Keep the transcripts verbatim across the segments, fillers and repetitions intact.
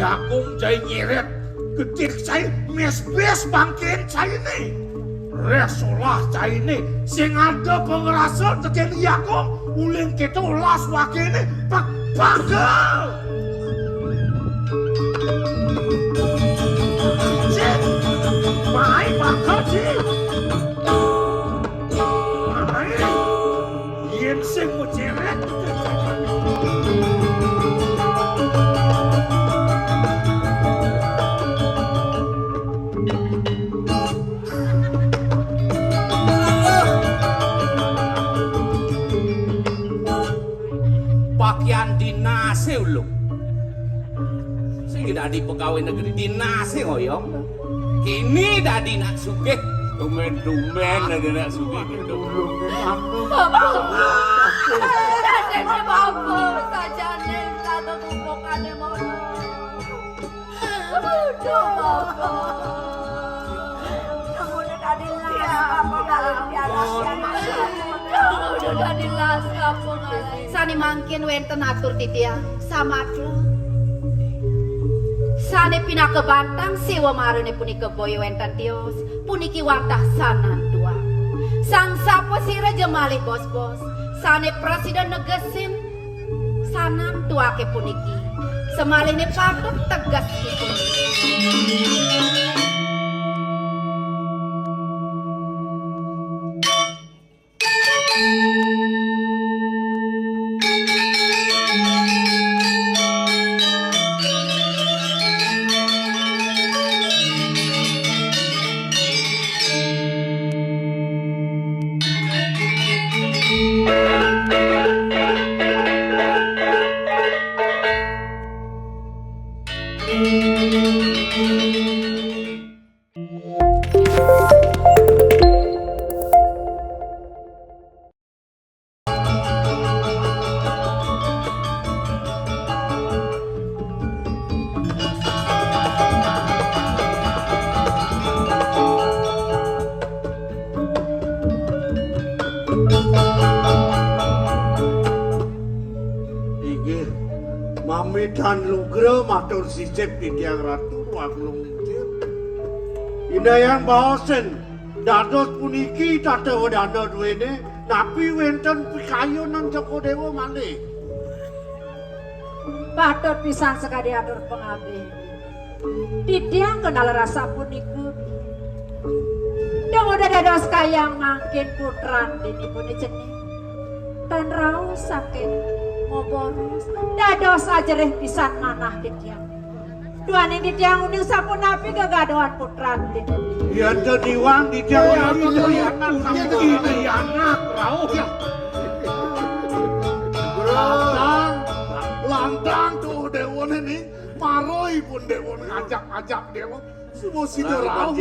Agung cai nyeret, gedé cai, mésbés bangkén cainé. Réh solah cainé, sing ada pangrasa tekén I Agung, uling kéto las wakéné, pa-, pagel. Cik, mai pagel, Cik. Mai. Yén sing mecérék. Pakaian dinasé ulung. Sing dadi pegawai negeri dinasé ngoyong. Kini dadi nak sugih. Tumben-tumben dadi nak sugih gitu. Bapak. Sajané bapak, sajané rada tupukané mono. Aduh, bapak. Kamu udah dadi las, apa ngalir piala piala. Kamu udah dadi las, apa ngalir. Sané mangkin wénten atur titiang, samatla. Sané pinaka bantang siwa marané punika boya wénten tios, puniki wantah sanantuak. Sang sapasira ja malih bos-bos, sané prasida negesin sanantuaké puniki. Samalihné patut tegesipun. Inggih, mamidan lugra matur sisip titiang Ratu Waglung Lincir. Indayang baosin, dados puniki tata wedana duéné, napi wénten pikayunan Cokor Déwa malih? Patut pisan sakadi atur pangabih. Titiang kenal rasa punika. Dong udah dados kayang mangkin putran dini puni cening. Tan rauh saking moborus, dados ajerih pisan manah titiang. Duaning titiang uning sapunapi gegaduhan putran dini. Yén teu diwang titiang. Oh, iya, iya, iya, anak, iya, iya, anak, rauh. Lantang, lantang tuh déwané nih. Mara ipun déwa ngajak-ajak déwa. Semua sida rauh.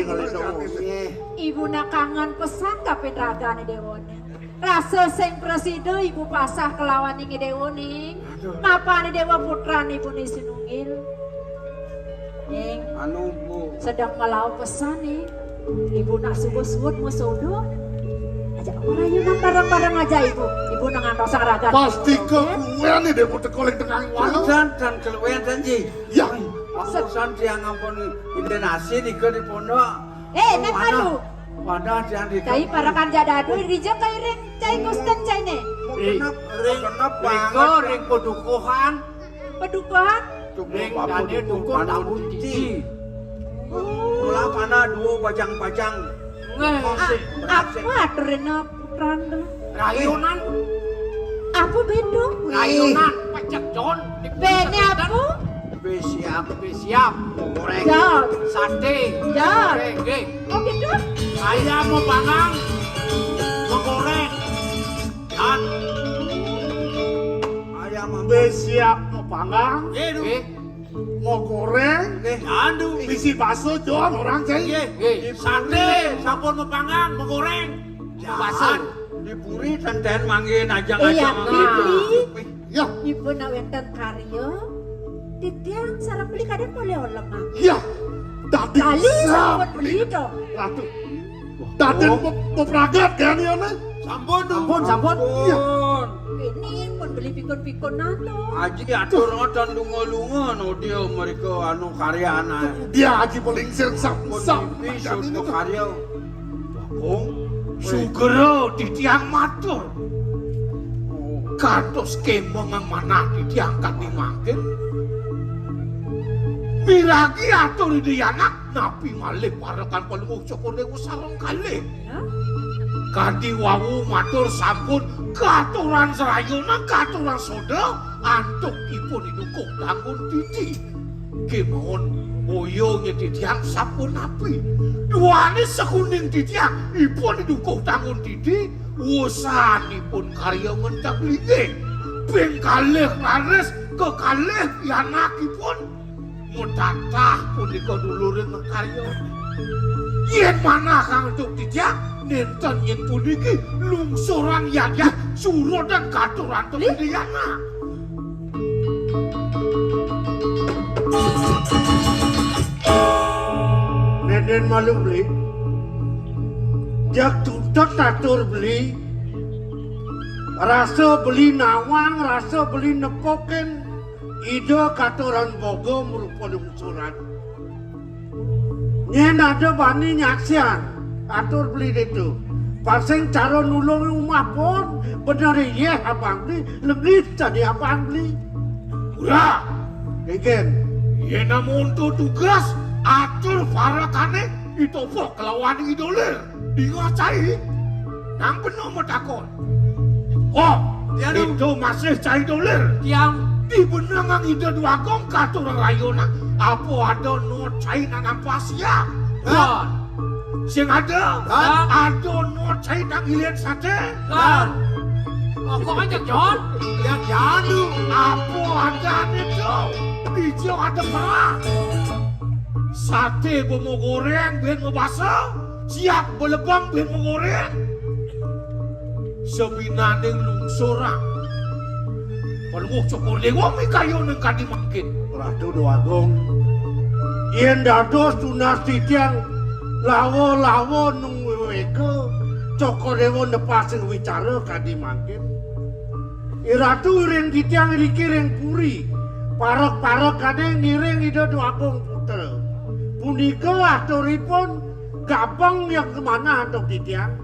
Ibu nak kangen pesan kapin ragané déwané. Rasa sing prasida ibu pasah kelawan ing déwané. Mapané déwa putran ibuné sinunggil. Ning, anu, Bu, sedeng malau pesan nih. Ibu nak subuh suud musudu. Aja rayunan bareng-bareng aja ibu. Ibu nak ngantos raga. Pasti keluwen nih déwa teka ling tengahing wala. Dan, dan keluwen dan ji. Ya. Urusan tiang ampun ide nasi nika di pondok. Eh, nek malu. Wadah tiang di. Cai parakan jadadu rija kairing cai Gusten cai ne. Ring, ring, ring padukuhan. Padukuhan? Ring dadi dukuh tak kunci. Mula mana dua bajang-bajang. Apa aturina putran tu? Rayunan. Apa beda? Rayunan pecek John. Bene apa? Be siap, be siap. Goreng. Jod. Sate. Jod. Goreng, nggih. Oh gitu? Ayam mau panggang, mau goreng. Dan ayam mau be siap mau panggang. Nggih, nggih. Mau goreng. Nggih. Aduh. Bisi bakso John orang cai. Nggih, nggih. Sate, sampun mau panggang, mau goreng. Bakso. Dipuri tenten mangge najang-najang. Iya, beli. Ya. Ibu nak wenten karya. Titiang sareng beli kadang boleh oleh mah. Iya. Tadi kali sampun beli to. Ratu. Tadi mau pragat kan ya ne? Sampun, sampun, sampun. Iya. Ini pun beli pikun-pikun nano. Aji atur ngoten lunga-lunga no dia mereka anu karyan ae. Dia aji paling sir sam-, pun sam-, mimpi soto karya. Bagong, sugera titiang matur. Oh. Kados kemeng manah titiang kadi mangkin. Miragi atur Ida Yanak, napi malih parekan Palungguh Cokor Dewa sareng kalih. Hah? Kadi wau matur sampun katuran sarayana, katuran soda, antuk ipun idukuh tangun titi. Kemawon boya nyeti tiang sapunapi. Duane sekuning titiang ipun idukuh tangun titi, wusanipun karya ngentek linggih. Ping kalih raris kekalih pianakipun. Mutatah punika duluring karya. Yen manah kang antuk titiang, nenten yen puniki lungsuran yadyan surodan katuran Lih? Tediyana. Nenden malu beli. Jak tuntut atur beli. Rasa beli nawang, rasa beli nepukin. Ida katuran boga mrupa lungsuran. Nyen ada bani nyaksian, atur beli ditu. Pasing cara nulung umah pun, bener iya abang beli, lebih tadi abang beli. Murah. Kegen. Yen amonto tugas, atur parekane, itopo kelawan idolir. Dinga cai. Nang penuh matakon. Oh, tiang itu masih cai dolir. Tiang di benang Ida Dwagung katur rayona. Apa ada no cai nang ampas ya? Kan. Sing ada, kan? Ada no cai nang ilian sate? Kan. Kok aja, John? Ya, jadu. Apa ada itu? Hijau ada perah. Sate bomo goreng, ben ngebasa. Siap belebang ben menggoreng. Sebinaning lungsurang. Pelungguh Cokor Dewa mikayo ning kadi mangkin. Ratu Dewagung, yen dados tunas titiang lawa-lawa nung weweka Cokor Dewa nepasing wicara kadi mangkin. Iratu iring titiang iriki ring puri, parek-parek kade ngiring Ida Dwagung Putra. Punika aturipun gabeng yang kemanah antuk titiang.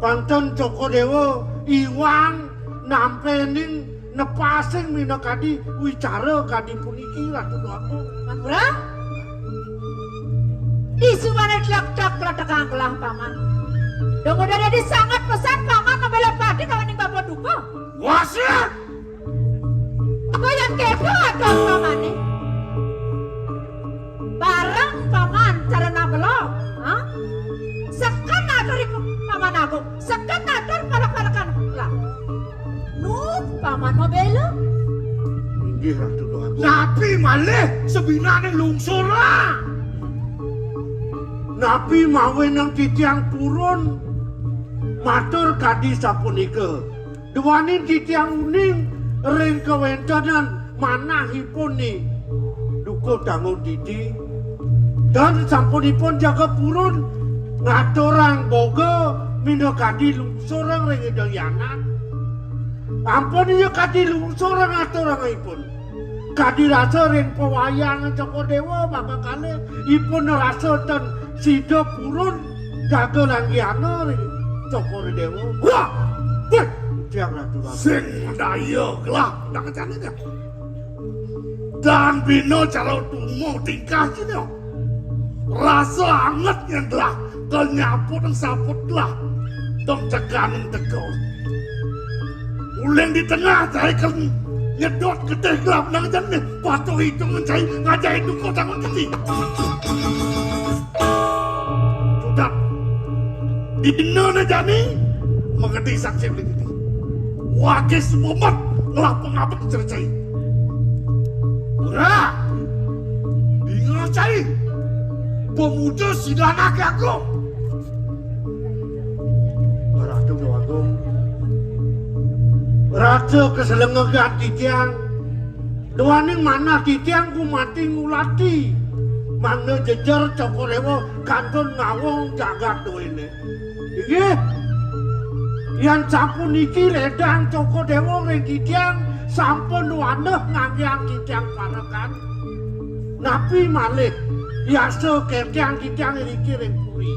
Panten Cokor Dewa iwang nampening nepasing minakadi wicara kadi puniki, Ratu Dwagung. Manggura? Isumane tlek-tlek kletekang kelah, Paman. Dong udah dadi sanget pesan, Paman, ngebela padi kawaning bapa duka. Wasit! Kaya kepo atur pamane. Bareng paman cara nabelo, ha? Seken atur ibu paman agung, seken atur parek-parekan lah. Nu paman mau bela? Inggih, Ratu Doagung. Napi malih sebinane lungsur lah? Napi mawe nang titiang purun matur kadi sapunika? Duaning titiang uning ring kawentenan manahipun ni duka tangun titi. Dan sampunipun jaga purun ngaturang boga minakadi lungsurang ring Ida Yanak. Ampun iya kadi lungsurang aturangipun. Kadi rasa ring pawayangan Cokor Dewa bakal kalih ipun rasa ten sida purun gagal anggiana ring Cokor Dewa. Wah! Wih! Tiang Ratu Ratu. Sing daya gelah nang jane. Dan bina cara tumo tingkah kene. Rasa anget yang gelah, kenyaput saput gelah. Dong cekan teko. Uling di tengah, saya kan nyedot getih gelap nang jane. Patuh hitung mencai ngajai duko tangan keti. Sudah. Dina ne jani mengerti saksi beli keti. Wakil semumet ngelah pengabek cercai. Ura. Dinga cai. Pemuda sidana ke agung. Ratu Dewagung. Raja keselengegan titiang. Duaning manah titiang ku mati ngulati. Mangda jejer Cokor Dewa kantun ngawong jagat duene. Inggih. Yan sapuniki ledang Cokor Dewa ring titiang sampun waneh nganggeng titiang parekan. Napi malih yasa kengkeng titiang iriki ring puri?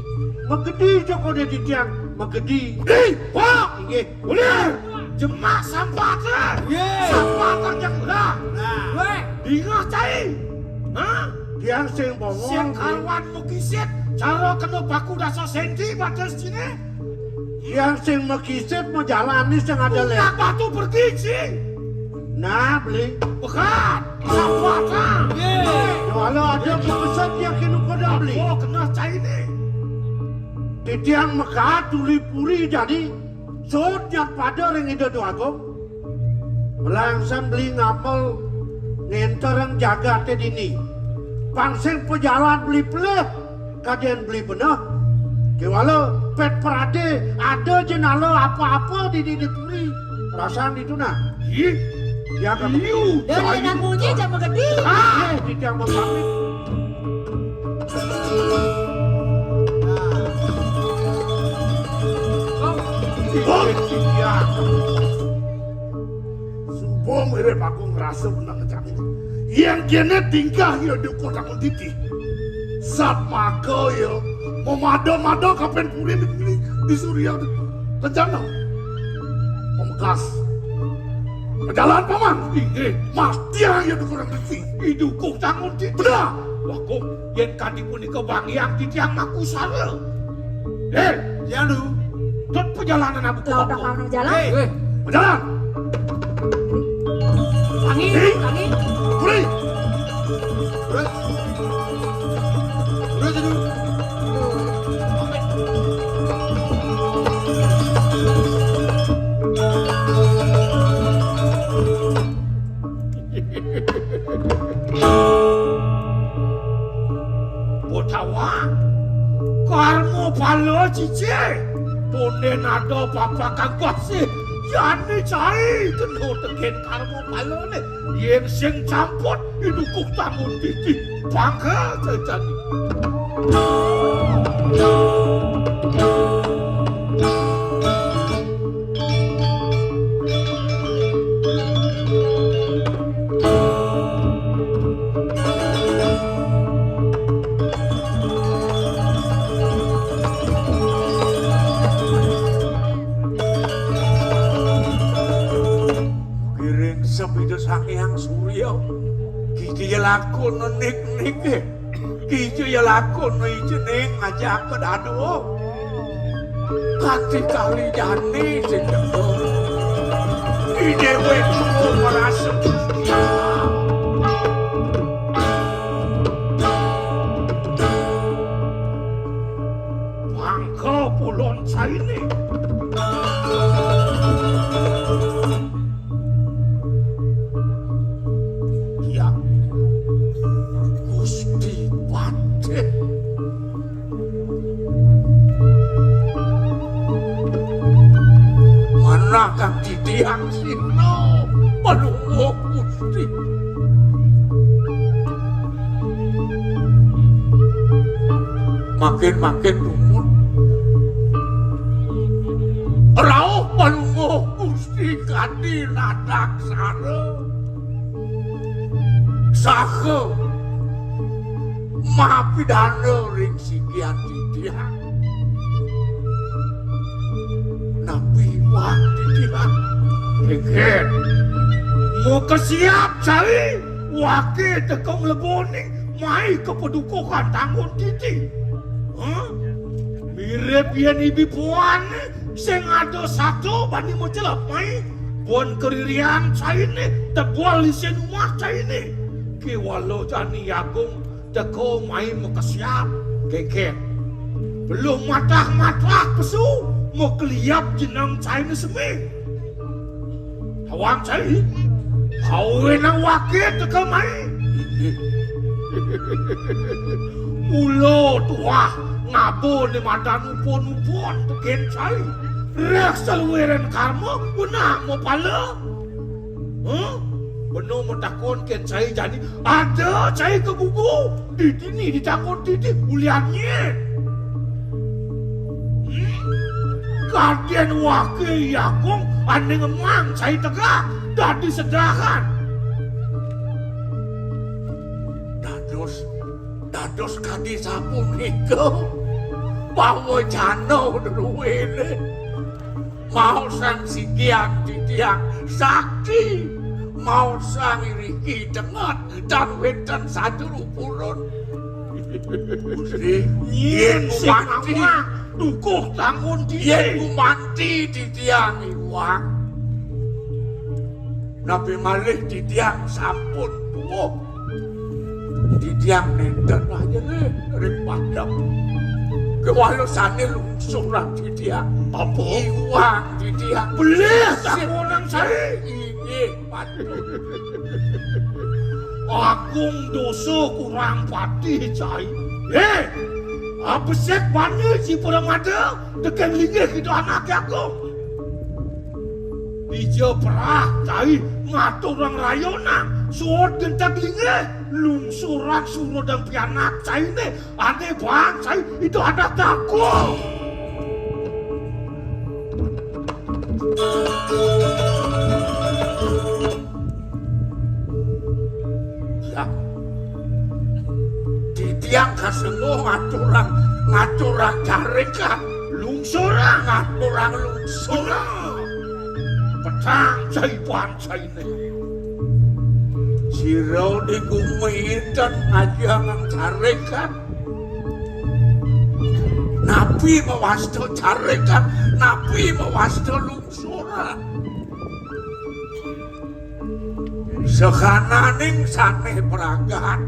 Magedi Cokor Dewa titiang, magedi. Ih, Pak! Inggih. Ulir! Jemak sampatra! Nggih. Sampatra jeng lah. Nah. Wéh. Dingeh cai. Hah? Tiang sing bongol. Sing karuan makisit, cara kena paku dasa senti batis dine. Tiang sing makisit majalan ni sing ada. Bukan lek. Batu pergi, Ci. Nah, beli. Bekat. Sampatra. Nggih. Kalau ada kepesan tiang kena kodak beli. Apa kena cai ni? Titiang mekat tuli puri jani. Suud nyat pada ring Ida Déwa Agung. Melangsan beli ngamel ngenterang jagate dini. Pang sing pajalan beli pelih, kadén beli beneh. Kéwala pét pradé ada jenala apa-apa dini di puri. Rasan ditu nah. Ih, ya kamu. Liu, dan cai dengan munyi buka. Jam gede. Ah, eh, titiang mau pamit. Suba mirip aku ngrasa menang kencang ini. Yang kene tingkah ya dukuh takut titi. Sat maka ya memada-mada kapen puri di, di, di surya kencana. Pemekas. Jalan paman. Inggih. Mati ya dukuh takut titi. Idukuh takut titi. Benar. Wah, kok yen kanti punika bangiang titiang makusara. Eh, ya lu. Tut perjalanan aku ke Lah, udah kamu jalan? Eh, eh, berjalan. Tangi, eh, tangi. Puri. Terus. Terus itu. Botawa, karma pala cici. Tondén ada papak kang kasih. Jani cai kena teken karma palane. Yen sing campur idukuh tangun titi. Pangkal cai jani. Kiring sepida Sang Hyang Surya, kija ya lakuna nik-nik, eh. Kija ya lakuna ijening ajaka dadua. Kanti kali jani sing denger. Idéwé tuwa marasa. Bangka pulon saini. Ya, Gusti Patih. Manah kang titiang sira, Palungguh Gusti. Makin-makin dumun. Rauh Palungguh Gusti kadi nadaksara. Saha mapidana ring sikian titiang. Napi wang titiang? Kénkén. Makesiab cai, wake teka ngleboni, mai ka padukuhan tanggun titi. Hah? Mirip yén ibi puan sing ada sato bani macelep mai, pun karirian cainé tebul isin umah cainé. Kéwala jani agung teka mai makesiab, kénkén. Belung matah-matah pesu, makeliab jeneng cainé semi. Tawang cai, awinan wake teka mai. Mula tuah ngaba né madan upun-upun tekén cai. Réh saluiran karma, benah mapala. Huh? Benung matakon kén cai jani, ada cai ka gugu, di dini di tangkon titi, ulian nyén. Hmm? Kadén waké I Agung ané ngemang cai tegak dadi sedahan. Dados, dados kadi sapunika pawecana druéné. Maosang sikian titiang sakti, maosang iriki tenget tan wénten saderu purun. Gusti, yén yén sing kumanti, nawang dukuh tanggun yén diri. Kumanti titiang iwang. Napi malih titiang sampun tuwuh. Titiang nénten aja ring padem. Kéwala sané lungsuran titiang. Apa? Iwang titiang. Belih sané. Inggih, patut. Agung dosa kurang pati cai. Hé, abesik bana ci pramada tekén linggih Ida Anaké Agung. Dija perah cai ngaturang rayonang suud genteg linggih lungsuran surudan pianak cainé ané baan cai Ida Anaké Agung. Ya. Titiang kasengguh ngaturang, ngaturang carekan. Lungsurang. Ngaturang lungsurang. Petang cai baan cainé. Sira di gumi ten ngajiang carekan. Napi mawasta carekan, napi mawasta lungsurang. Sakananing sané pragat.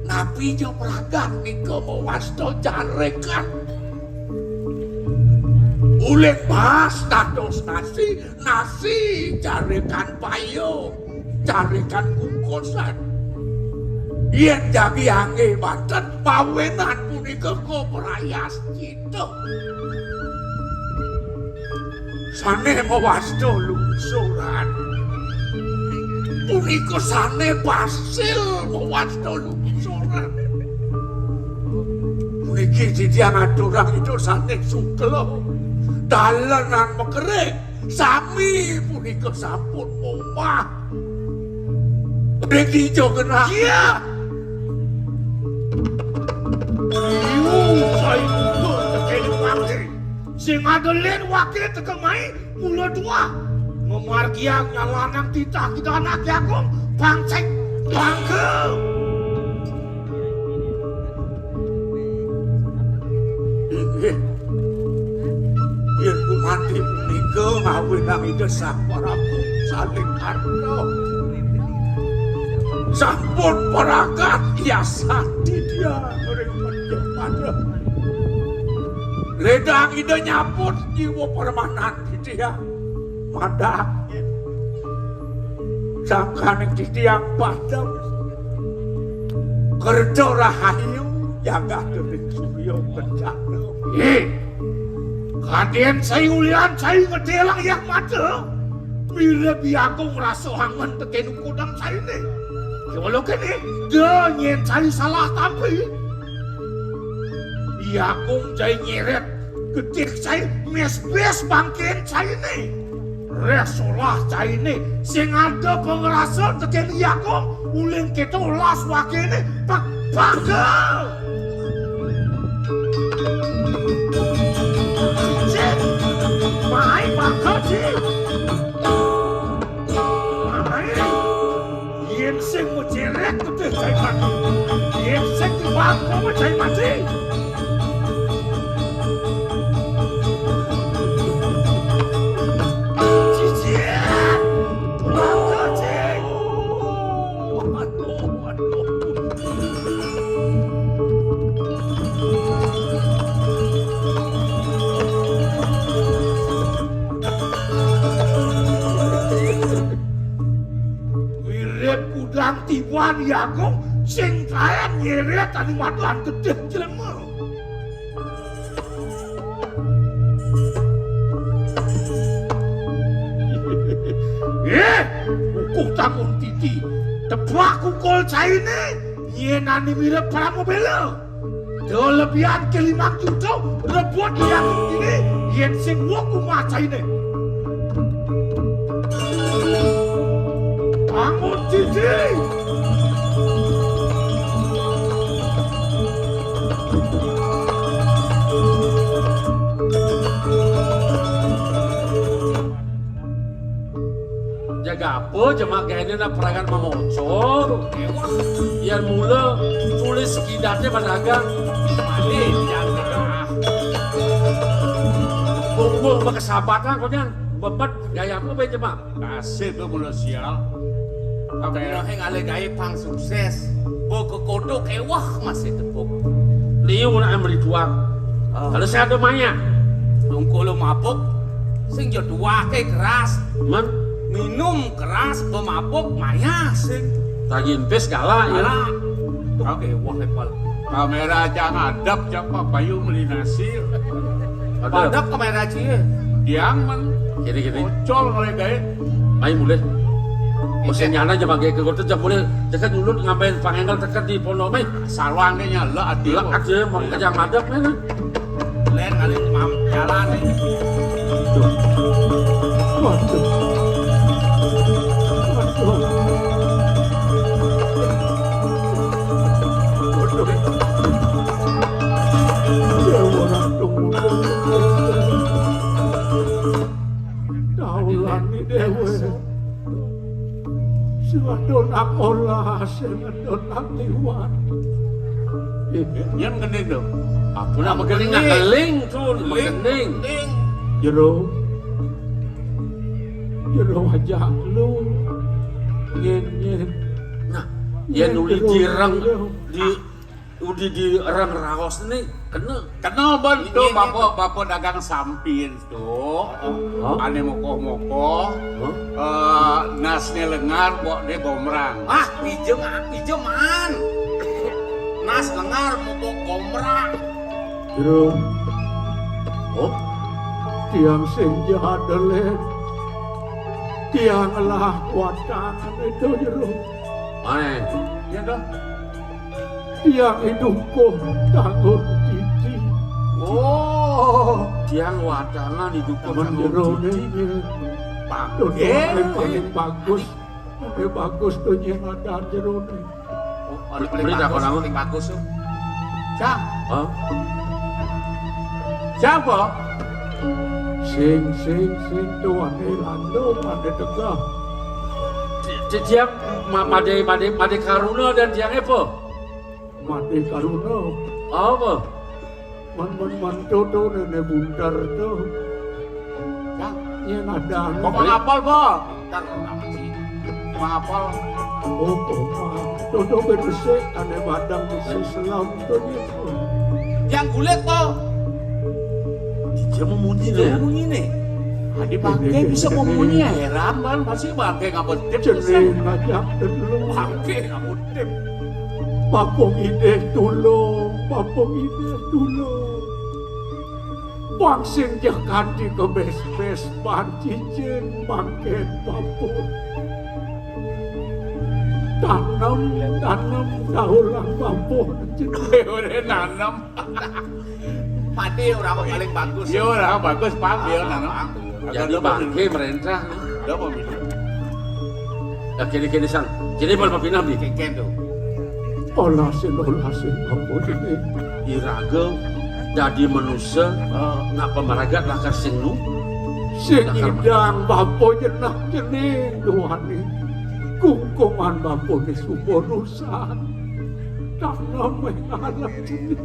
Napi ja pragat nika mawasta carekan. Uling baas dados nasi, nasi carekan payu, carekan kukusan. Yén jagi anggé banten, mawinan punika kaprayascita. Sané mawasta lungsuran. Punika sané pasil mawasta lungsuran. Puniki titiang aturang Ida sané sukla. Dalenan makerik. Sami punika sampun momah. Ring dija genah. Iya. Liu cai mundur tekén waké. Sing ada lén waké teka mai mula dua. Mamargiang nyalanang titah Ida Anaké Agung, pangcek, pangga. Inggih. Yén gumanti punika ngawinang Ida Sang Prabu Saling Arta. Sampun pragat yasati dia ring panjang pada. Ledang Ida nyaput jiwa permanan titiang. Madak. Sangkaning titiang padem. Kerta rahayu jagat ring surya kencana. Ih, kadén cai ulian cai ngedelang yang mata. Mirib I Agung ngrasa angen tekén ukodang cainé. Kéwala kéné, da nyén cai salah tampi. I Agung cai nyeret, gedé cai mésbés bangkén cainé. Réh solah cainé, sing ada pangrasa tekén I Agung, uling kéto las wakéné, pag-, pagel. Cik, mai pagel, Cik. Mai. Yén sing majerek getih cai mati. Yén sing timbang kowe cai mati. Cicit. Waduh, cing. Waduh, waduh. Wirid kudang tiban I Agung sing taén nyeret anu madan getih jelema. Eh, bukuh tangun titi. Tebak kukul cainé, nyén ané mirib Pramabéla. Da lebihan ké limang juta, rebut I Agung dini, Yén sing wong kumacaine. Bangun, Cici! Jaga apa jemak gaene nak peragan mamoco? Yén mula tulis kidaté madagang. Mane jaga. Bumbung makasabatan konyang. Bebet gaya apa bae jemak? Kasih tu mula sial. Apa ya? Ngalih gawe pang sukses. Bo kekodok ewah masih tepuk. Liu nak mrituan. Ah. Kalau saya ada maya. Tungkul lo mabuk. Sing jo tuake keras. Man? Minum keras, pemabuk, maya sing. Tagi empis galak ya. Galak. Oke, wah, epal. Kamera aja ngadep, siapa Bayu meli nasi. Ada. Ngadep kamera cie. Diang man. Kiri, kiri. Ocol mulai gawe. Mai mulai. Mesti nyana aja pakai kegote jam mulai. Dekat nyulut ngambil pangengkel dekat di pondok mai. Saluang dia nyala ati. Lek aja mau kerja ngadep mana. Len kali mam jalan nih. Waduh. Waduh. Waduh. Ya, orang tuh. Tahu lagi deh, weh. Sing ado nang olas, sing ado nang liwat. Eh, yen ngening to. Aku nak megeling, nak keling tu, megeling. Jero. Jero ajak lu. Nyen, nyen. Nah, yen uli direng di Udi di reng raos ni kena. Kena ben tu bapa, bapa dagang sampin tu. Hah? Ane mokoh-mokoh. Hah? Eh, nasne lengar, pokne gomrang. Ah, pijem, ah, pijeman. Nas lengar, mupuk gomrang. Jero. Oh? Tiang sing jahat, Delen. Tiang lah watang itu, Jero. Mai. Ya, dah. Tiang iduh ko tangun titi. Oh, tiang watangan iduh ko tangun titi. Pangke. Paling bagus. Paling bagus tu nying adan jerone. Oh, paling bagus, paling bagus tu. Cang. Hah? Siapa? Sing, sing, sing, tuane landu, mande tegah. Ti-, ti-, tiang ma-, made, made, made karuna dan tiang apa? Made karuna. Apa? Man, man, man, tu, tu, nene buntar tu. Cang. Yen ada. Kok ngapal, Bol? Ntar lu nama sih. Ngapal. Oh, kok ma. Tu, tu, ben besik, ane badang besi selam tu, yen. Yang kulit, Bol. Dia mau munyi deh. Dia mau munyi nih. Adi bangke bisa mau munyi, ya, heran, Bang. Pasti bangke ngapa tip. Cening aja dulu. Bangke ngapa tip. Bapung ide tulung, bapung ide tulung. Bang sing jeh kanti kebes-bes, ban cicing, bangke bapung. Tanem, tanem, daulang bapung. Udah nanem. Padi orang paling bagus. Iya, orang bagus, pang, dia nanem. Jadi bangke merentah. Udah mau minum. Dah kene-kene sang. Kene bal papinah bi. Kengken tu. Olasin, olasin, ampun ini. Iraga dadi manusa, nak pamaragat lakar sing nu. Sing idang bapa jenah cening duani. Kungkungan bapa ni suba rusak. Tanam, eh, alam cening.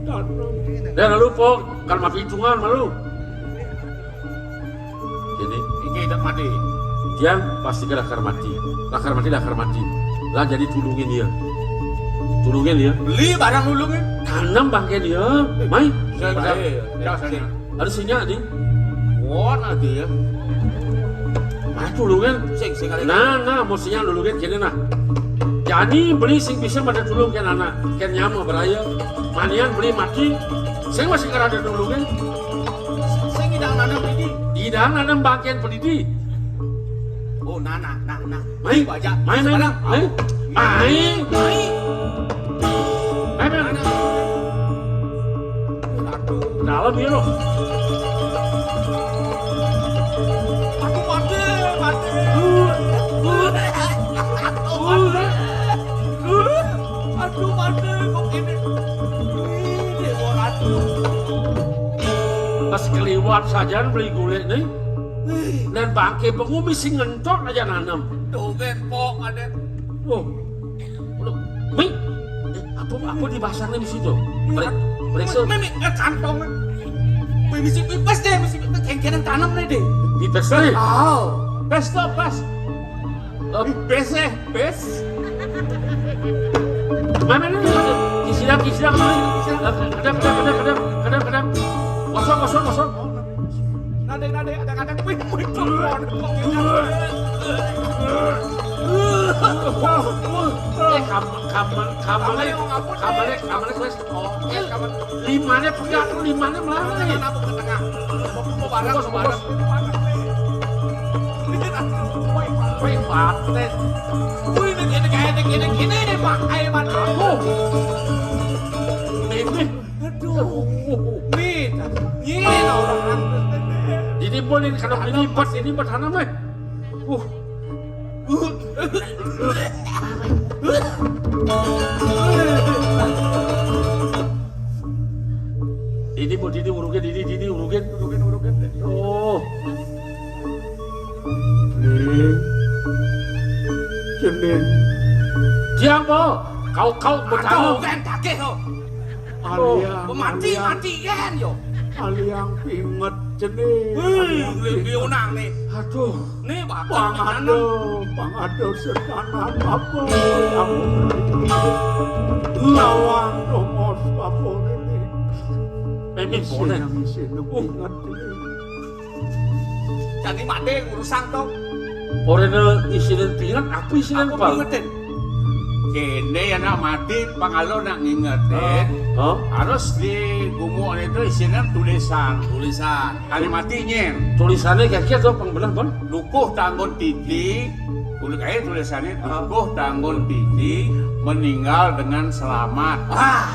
Tanam. Dah lalu po, kan mapitungan malu. Kene. Iki tak mati. Tiang pasti ke lakar mati. Lakar mati, lakar mati. Lah jadi tulungin dia. Tulungin dia. Beli barang nulungin. Tanam bangke dia. Mai. Saya, saya, saya, saya. Ada sinyak di. Wah, nanti ya. Nah, tulungin. Sing, sing kali. Nah, nah, mestinya tulungin kene nah. Jani beli sing bisa pada tulung ke anak, ke nyama beraya. Manian beli mati. Sing masih kerada tulungin. Sing idang nanam didi. Idang nanam bangken pedidi. Oh, nah, nah, nah, nah. Mai, baja. Mai, mai, mai. Mai. Mai. Mai, mai. Aduh. Dalam ya lo. Sajan beli gulai nih. Wih. Dan bangke pengumis sing ngentot aja nanem. Tuh, gempok ada. Oh. Aduh, Mi, eh, apa, apa di pasar nih di situ? Iya. Periksa. Mi, mi, eh, kantong. Mi, misi pipes deh, misi pipes. Kengkenen tanam nih deh. Pipes nih. Oh. Pes tuh, pes. Eh, pes eh, pes. Mana nih? Kisidak, kisidak, mana? Kisidak. Kedap, kedap, kedap, kedap, kedap, kedap. Kosong, kosong, kosong. Nade, nade, ada kadang. Wih, wih, wih. Eh, kam-, kam-, kamane, kamane, kamane, wis. Oh, iya, kamane. Limane pegat, limane melarang. Kenapa ke tengah? Mau, mau barang, mau barang. Ini kan, wih, wih, paten. Wih, ini, ini, kayak ini, ini, ini, Pak, kayak mana? Aku. Ini. Aduh. Nih, nih, orang. Ini boleh, kalau ini buat, ini buat tanam, eh. Uh. Ini mau dini urukin, ini dini urukin, urukin, urukin. Oh. Ning. Cening. Siapa? Kau, kau bertamu. Aduh, kan kakek kau. Aliang, oh, mati, aliang. Mati kan yo. Aliang pinget cening. Wih, aliang pinget. Nih. Aduh. Nih, Pak. Pangado, pangado setanan apa yang lawan tongos apa ini. Memang boleh. Yang isin pinget cening. Jadi mati urusan to. Ora isine pinget, apa isine, Pak? Pingetin. Kene ya nak mati, pangalo nak ngingetin. Hah? Harus di gumuk itu isine tulisan. Tulisan. Kali mati nyen. Tulisannya kayak gitu, Bang, bener, Bang? Dukuh Tanggun Titi, kulit aja tulisannya, hah? Dukuh Tanggun Titi meninggal dengan selamat. Wah.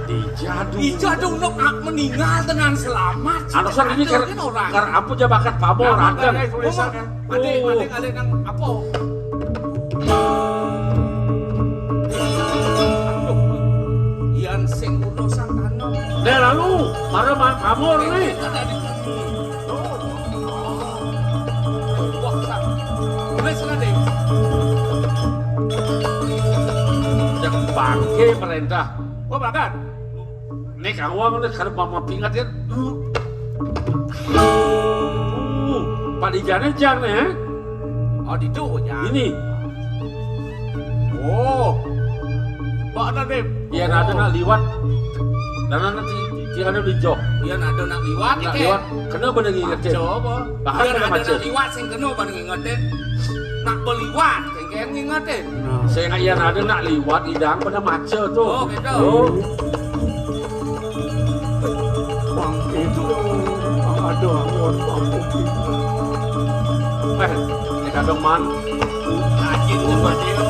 Dijadu. Dijadu nok meninggal dengan selamat. Anu sang ini kar, kar apa ja bakat pamor, Raden? Tulisan. Ade, ade, ade nang apa? Aduh, yan sing urusan anu. Deh, lalu, para ma-, pamor nih. Wah, wis lah, Dek. Cek bangke perintah. Wah, bahkan. Nih, kawang nih, kada mama pingat ya. Uh, padijane jang nih, eh? Oh, ditu, jang. Ini. Oh. Kok ada, Dek? Iya, ada nak liwat. Dan nanti, kira ada di jok. Iya, ada nak liwat, nak liwat. Kena pada ngingetin. Coba. Bahkan ada nak liwat, sing kena pada ngingetin. Nak beliwat, sing kena ngingetin. Nah. Saya nak iya ada nak liwat, idang pada maca tuh. Oh, gitu. Oh. Bang itu, Bang ada anggon, Bang Kopi. Eh, ini kadang man. Rajin tuh, Bang Dio.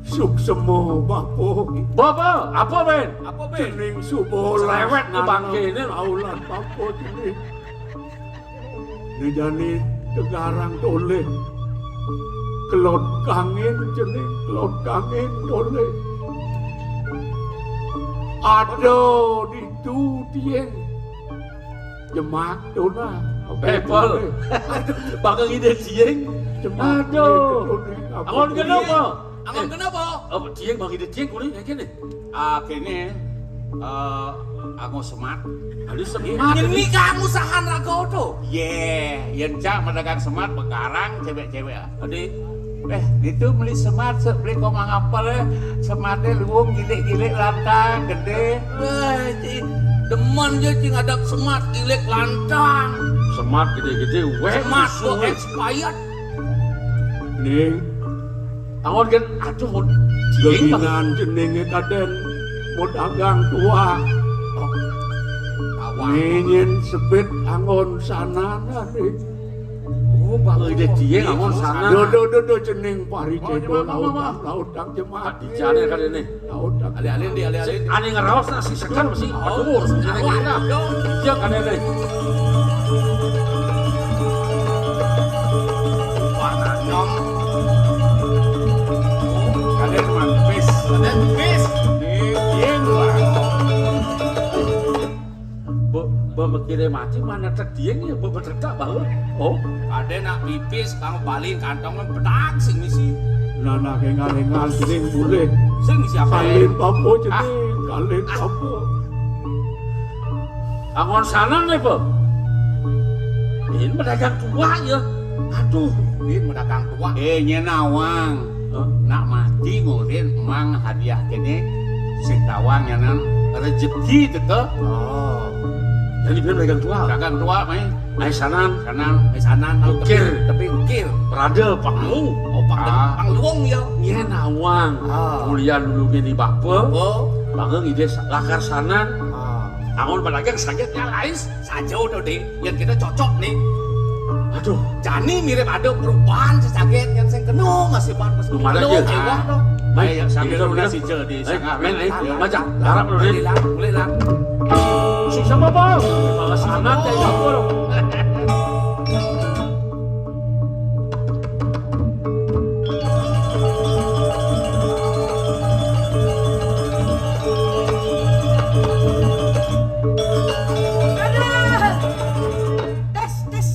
Suksema, Bapa. Bapa, apa, Ben? Apa, Ben? Cening suba cerewet ni bangke ni. Aulan Bapa cening. Ni jani tegarang toleh. Kelod kangin cening, kelod kangin toleh. Ada ditu tiang. Jemak tu nah. Bebel. Bakal ngide tiang. Jemak. Aduh. Angon kenapa? Angon kenapa? Oh, tiang bang ngide tiang kuning kayak gini. Ah, kene, eh, aku semat. Ada semat. Nyeni kamu sahan raga tu. Ye, yen cak madagang semat bekarang cewek-cewek, ah. Adi, eh, itu beli semat, se-, beli komang apel, eh. Sematnya luwung, gilik-gilik, lantang, gede. Wah, ci, demen je, ci, ngadap semat, gilik, lantang. Semat gede-gede, weh, semat susu, kok eh. Expired. Ning, Angon kan, aduh, mun dieng, Bang. Geginan jenenge kaden, mau dagang tua. Oh. Awak. Nginyin sebit angon sanana, nih. Oh, Bang, ide dieng angon sana. Do, do, do, do, jening pari cedo, oh, iya, Bang, Bang, laut, Bang. Laut, Bang, jemak. Di jane kan ini. Alih-alih di, alih-alih. Ane ngeraos nak sisekan mesti. Oh, aduh, sing kene kene. Iya kan ini. Wah, nanyong. Kalian mantis. Kalian mantis. Nih, iya, Bang. Kira mati mana tek dieng ya, bebetek tak bawa. Oh, ada nak pipis, bang balin kantong bedak sing misi. Nah, nah, kengal-kengal sing boleh. Sing misi apa? Kalin apa jadi? Ah. Kalin apa? Angon sana nih, Bang. Ini pedagang tua ya. Aduh, ini pedagang tua. Eh, nyén nawang. Hah? Nak mati ngurin mang hadiah kéné sing tawang nyanan rezeki teka. Oh. Jadi pian dagang tua. Dagang tua, mai. Ai sanan. Sanan, ai sanan. Ukir. Tapi, tapi ukir. Prada, pangluung. Oh, pang, ah, pangluung ya. Nyén nawang. Ah. Mulia dulu gini bapa. Oh. Bangga ngidih sa-, lakar sanan. Ah. Angon padagang saget nyalais. Saja to, Dik. Yén kita cocok nih. Aduh. Jani mirip ada perubahan sesaget yang sing kena masih pan masih. Lumayan kena ya. Éwah to. Baik, ya, sambil lunas sija di sanggar. Mén, ayo, baca. Harap dulu, Dik. Mulai lah, mulai lah. Sing sama, Bang. Balas anak kayak dapur. Aduh. Tis, tis,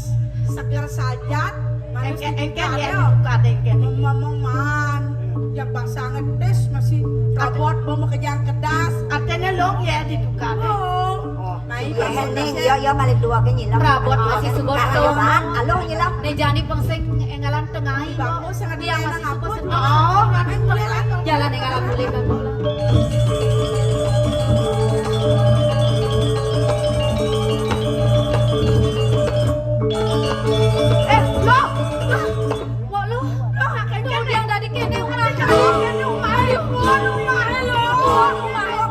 seger sajan. Engkén, engkén ya, ditukar engkén. Ngomong-ngomongan. Ya basa ngetis masih rabot bawa makejang kedas. Artinya long ya ditukar. Oh. Oh. Mai, ya, ya, balik dua ke nyilang. Prabot masih suba. Ayo, Bang. Aloh, nyilang. Né jani pang sing énggalan tengah. Bang, mau sangat dia masih suba. Oh, nanti mulai lah. Jalan énggalan mulai, Bang. Eh, loh. Mbok lu, lu kakeknya udah dari kene, udah dari kene, umah lu, umah lu, umah lu, umah lu.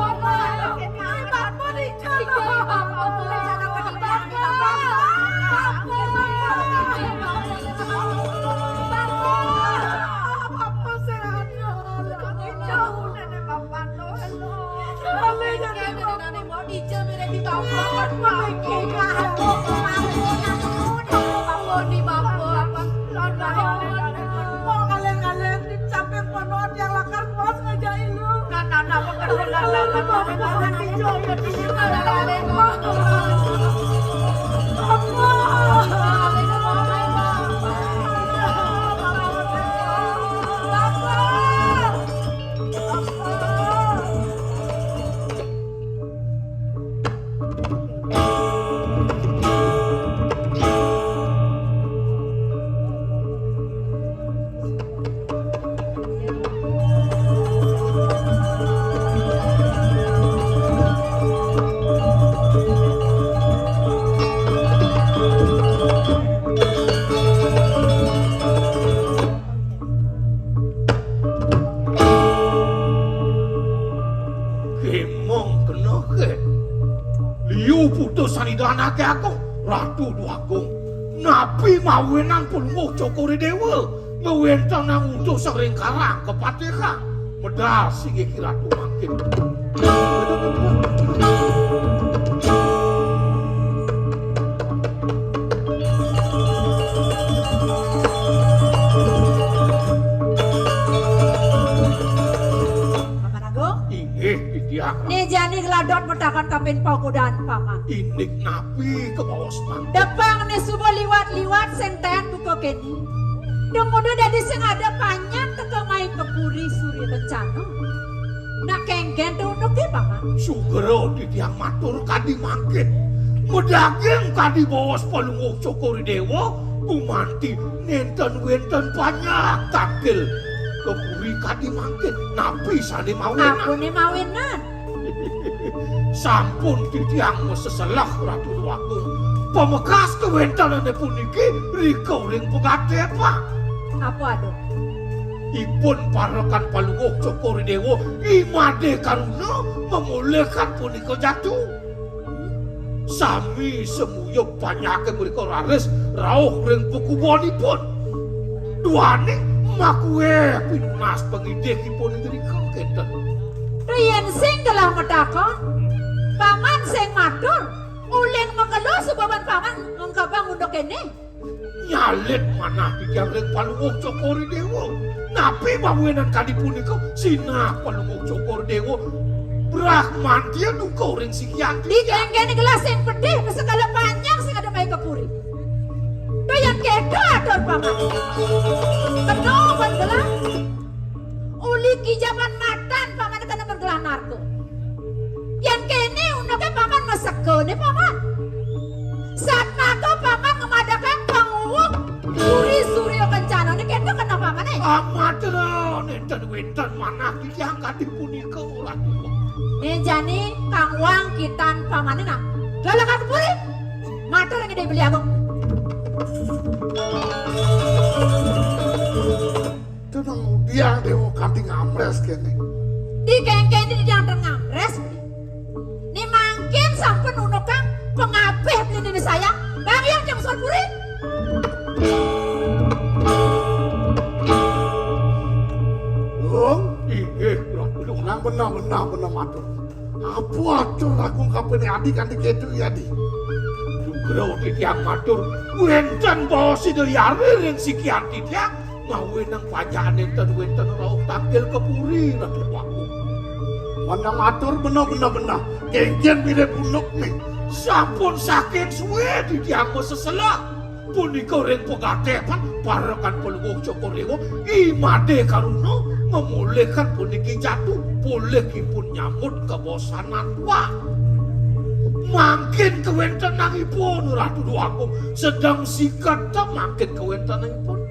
Kémong kena ké. Liu putus sanidan aké aku, Ratu Déwagung. Napi mawinan Palungguh Cokor I Déwa ngwéntenang utus ring karang kapatihan. Medal singgih Ki Ratu mangkin. Paman Agung? Inggih, titiang. Né jani gladot matakon kapin pagodan, Paman. Indik napi kabaos mangkin? Tepang né suba liwat-liwat sing taén buka kéné. Dumuda dadi sing ada panjak teka main ka puri Surya Kencana. Nak kénkén to unduké, Paman? Sugra titiang matur kadi mangkin. Madaging kadi baos Palungguh Cokor I Déwa, gumanti nénten wénten panjak tangkil ka puri kadi mangkin. Napi sané mawinan? Apané mawinan? Sampun titiang maseseleh, Ratu Déwagung. Pamekas kawéntenané puniki rika ring pagaté, Pak. Apa ada? Ipun parekan Palungguh Cokor I Déwa, I Madé Karuna, mamolihang punika jatu. Sami samuyub panjaké mrika raris rauh ring pakubonipun. Duaning makuéh pinunas pangidihipun indrika kénten. Yén sing gelah matakon, Paman sing matur, ulin makelo suba ban Paman ngengkebang unduk kéné. Nyalit manah titiang ring Palungguh Cokor I Déwa. Napi mawinan kadi punika? Sinah Palungguh Cokor I Déwa Brahmanti nuka ring sikian. Di kengkene gelah sing pedih, sekala panjang sing ada mai ke puri. To yan kedo atur paman. Keno ban gelah. Uli kijaban matan paman kena ban gelah narko. Yan kene unoke paman masegone paman. Satmaka paman ngemadake panguwuh puri Surya Kencana. Ini kedo kena paman, eh. Amat nenten wenten manah titiang kadi punika, Ratu. Nih jani kang wang kitan pamane nah. Dolakan puri. Matur ring Ida Beli Agung. Tenang, dia dewa kanti ngamres kene. Di kengkene dia ngamres. Ni mangkin sampun unukang pengabih beli nini saya. Bang yang jeng Suan Puri. Dong, inggih, Ratu. Nang benah, benah, benah matur. Apa atur aku kapene adi kanti ketu ya, Di? Nugraha titiang matur, wenten baos Ida Yari ring sikian titiang, mawi nang panjak nenten wenten rauh tangkil ke puri, Ratu Agung. Benah matur, benah, benah, benah. Kengken bilih punduk nih. Sampun saking suwe titiang maseselah. Punika ring pagatepan parekan Palungguh Cokor Dewa, I Made Karuna, ngemulihkan puniki jatu, polihipun nyambut kabosanan tuak. Mangkin kawentenanipun, Ratu Dewa Agung, sedeng siketa mangkin kawentenanipun.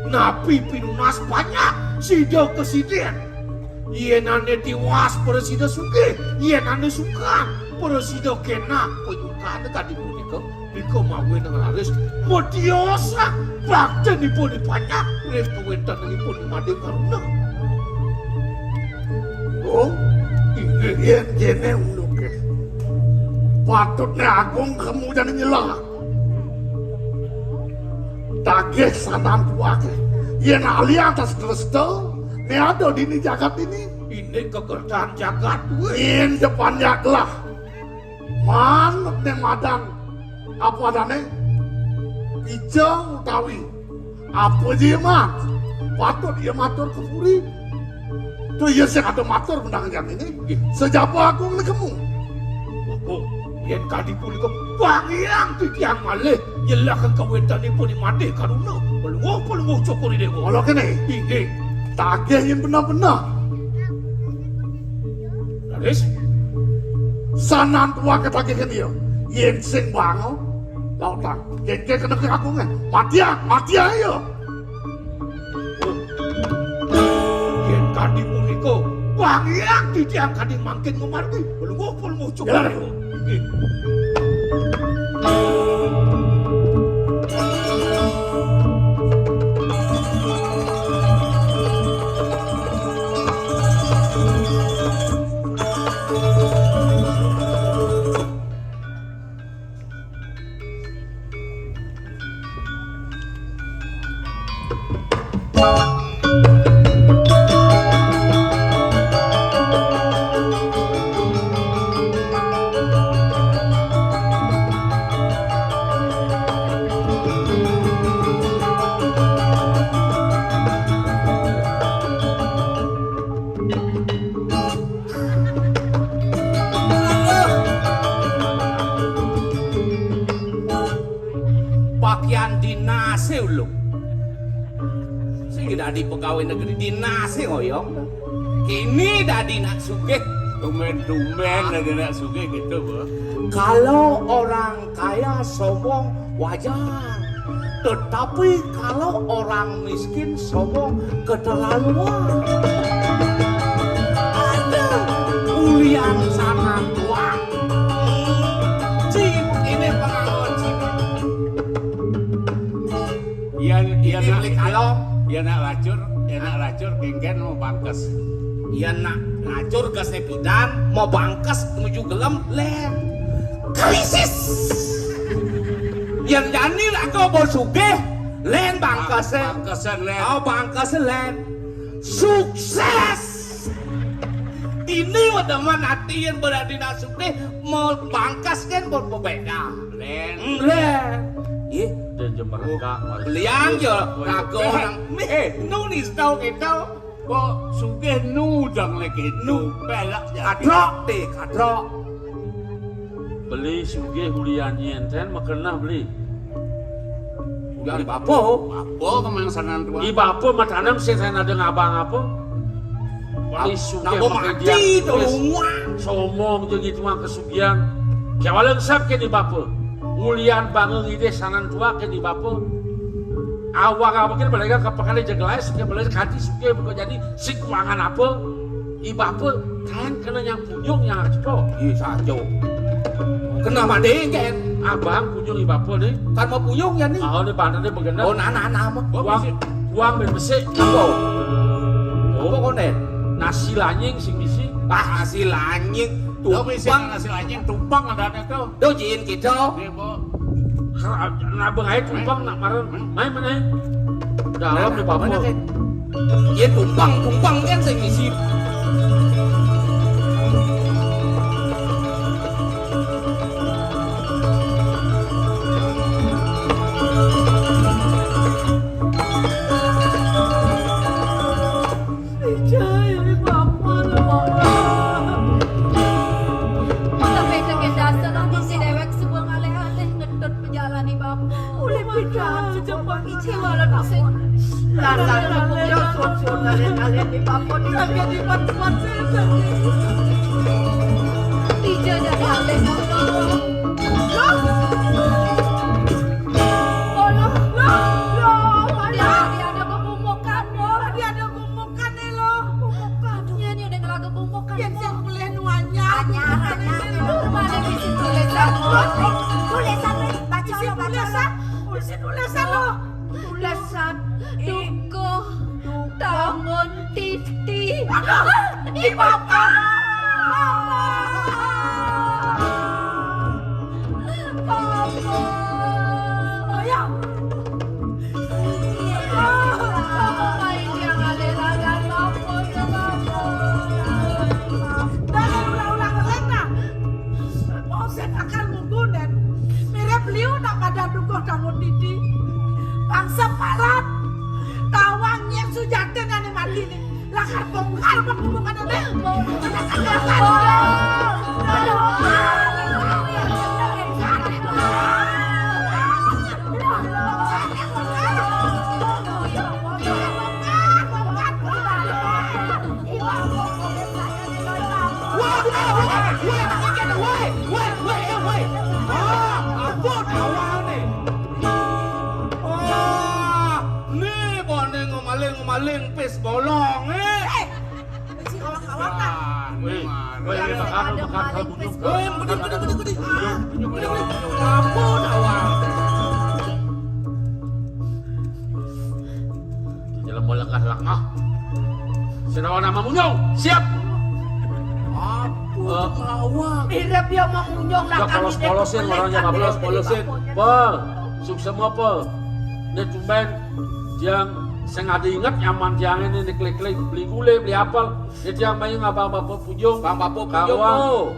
Napi pinunas panjak, sida kasidin. Yen ane tiwas prasida sugih, yen ane sukad prasida kenak panyukané kadi punika, nika mawinan raris matiosan baktenipun I Panjak ring kawéntenanipun I Madé Karuna. Oh, inggih, yén kéné unduké. Patutné Agung kemu jani nyela. Tagih sanan tuaké. Yén alih atas dresta, né ada dini jagat ini. Ini kekertaan jagat, wéh. Yén depan jaglah. Manut né madan apa adané? Ijo utawi apa ja, Mas? Patut ia matur ka puri. Tuh iya sing ada matur menang jam ini. Nggih. Sejaba Agung nekemu. Agung, yén kadi punika, Bang Hyang titiang malih nyelahken kawéntenipun I Madé Karuna. Pelungguh, pelungguh Cokor I Déwa. Mula kéné. Inggih. Tagih yén bener-bener. Raris. Sanan tuaké tagihken iya. Yén sing bangun, lautang. Kéngkén kena kagungé. Matiang, matiang iya. Yén kadi punika, Bang Hyang titiang kadi mangkin ngamargi. Pelungguh, pelungguh Cokor I Déwa. Inggih. Pakaian dinasé ulung. Sing dadi pegawai negeri dinasé ngoyong. Kini dadi nak sugih. Tumben-tumben dadi nak sugih gitu, Bu. Kalau orang kaya sombong wajar. Tetapi kalau orang miskin sombong keterlaluan. Ada ulian sana tuang. Cip, ini pengakuan Cip. Iya, iya, ini nak, beli kalong. Iya, nak lacur, iya, nak lacur, kéngkén mau bangkes. Iya, nak lacur, gasé pidan, mau bangkes, nuju gelem, lén. Krisis. Yang jani laga bos sugih, lén bangkesé. Bangkesé lén. Oh, bangkesé lén. Sukses. Ini udah mah nanti yang berarti nak sugih, mau bangkes kan, mau berbeda. Lén. Hmm, lén. Ih, dan jemerengka. Belian ya, lagu orang. Eh, nulis tau gitu. Kok sugih nu dang lagi nu pelak ya. Kadrok deh, kadrok. Beli sugih ulian nyenten makenah beli. Ulian bapa. Bapa kemangsanan tua. I bapa matanem sing saya ada ngabang apa? Beli sugih nabo pakai mati dia. Tuh. Somong jeung itu mah kesugihan. Kewalen sab ke di bapa. Ulian bangun ide sanan tua ke di bapa. Awak-awak kita balik ke pekan aja gelas, ke balik hati suka bukan jadi si kuangan apa? I bapa kan kena yang punyung yang cepo. Iya saja. Kena mandi kan? Abang punyung i bapa nih. Kan mau punyung ya nih. Oh, ini bandar nih begener. Oh, nah, nah, nah, mah. Uang, uang ben besik. Apa? Oh. Apa konen? Nasi lanying sing misi. Ah, nasi lanying. Tuh, tumpang. Nasi lanying, tumpang ada tuh. Dojin gitu. Iya, Bu. Nabeng aja tumpang nak marah. Main mana? Dalam nih, Bapak. Mana, Kek? Ya, tumpang, tumpang kan saya ngisi. Ijai, Bapak, Bapak. Tapi dengan dasar aku si dewek semua ngalih-alih ngedot pejalani Bapak. Oleh pidan sejak pagi jiwa lalu sing. Dasar kamu ya, sosok ngalih-ngalih di Bapak di. Lagi di Bapak. Ijai dari alih Bapak. Loh? Oh, loh, loh, loh, dia, dia ada kebumokan, loh. Dia ada kebumokan nih, loh. Kebumokan. Iya, ini udah ngelaga kebumokan, loh. Yang saya boleh nuanya. Anyar, anyar, anyar. Mana bisi tulisan, loh? Tulisan, loh. Baca, loh, baca, loh. Bisi tulisan, loh. Tulisan, dukuh, tangan, titi. Aduh, di Bapak. Bapak. Bapak. Ayo. Bapak main dia ngalih-ngalih Bapak, Bapak. Jangan ulang-ulang lagi, nah. Mau saya akan menggunen. Mirip liu nak pada dukuh tangan titi. Bangsa palat. Tawang yang sujata nane mati nih. Lakar bongkar pengumuman ini. Wah, wah, wah, wah, wah, wah, wah, wah. Ah, ampun, awal nih. Wah, nih, bonding ngemaling, ngemaling, pis bolong, eh. Eh, si awak-awak, kan? Ah, nih, weh, makan, makan, makan, makan. Weh, gede, gede, gede, gede. Ah, gede, gede. Ampun, awal. Jelema lengah-lengah. Sinawa nama munyung, siap. Apa kawan? Irep ya mau munyung nak kami polos-polosin orangnya, polos-polosin. Pe, suksema pe. Ini tumben yang sing ada inget nyaman tiang ini, ini klik-klik, beli gulai, beli apel. Ini tiang main apa-apa pujung. Bang Bapak pujung, Kawang. Po.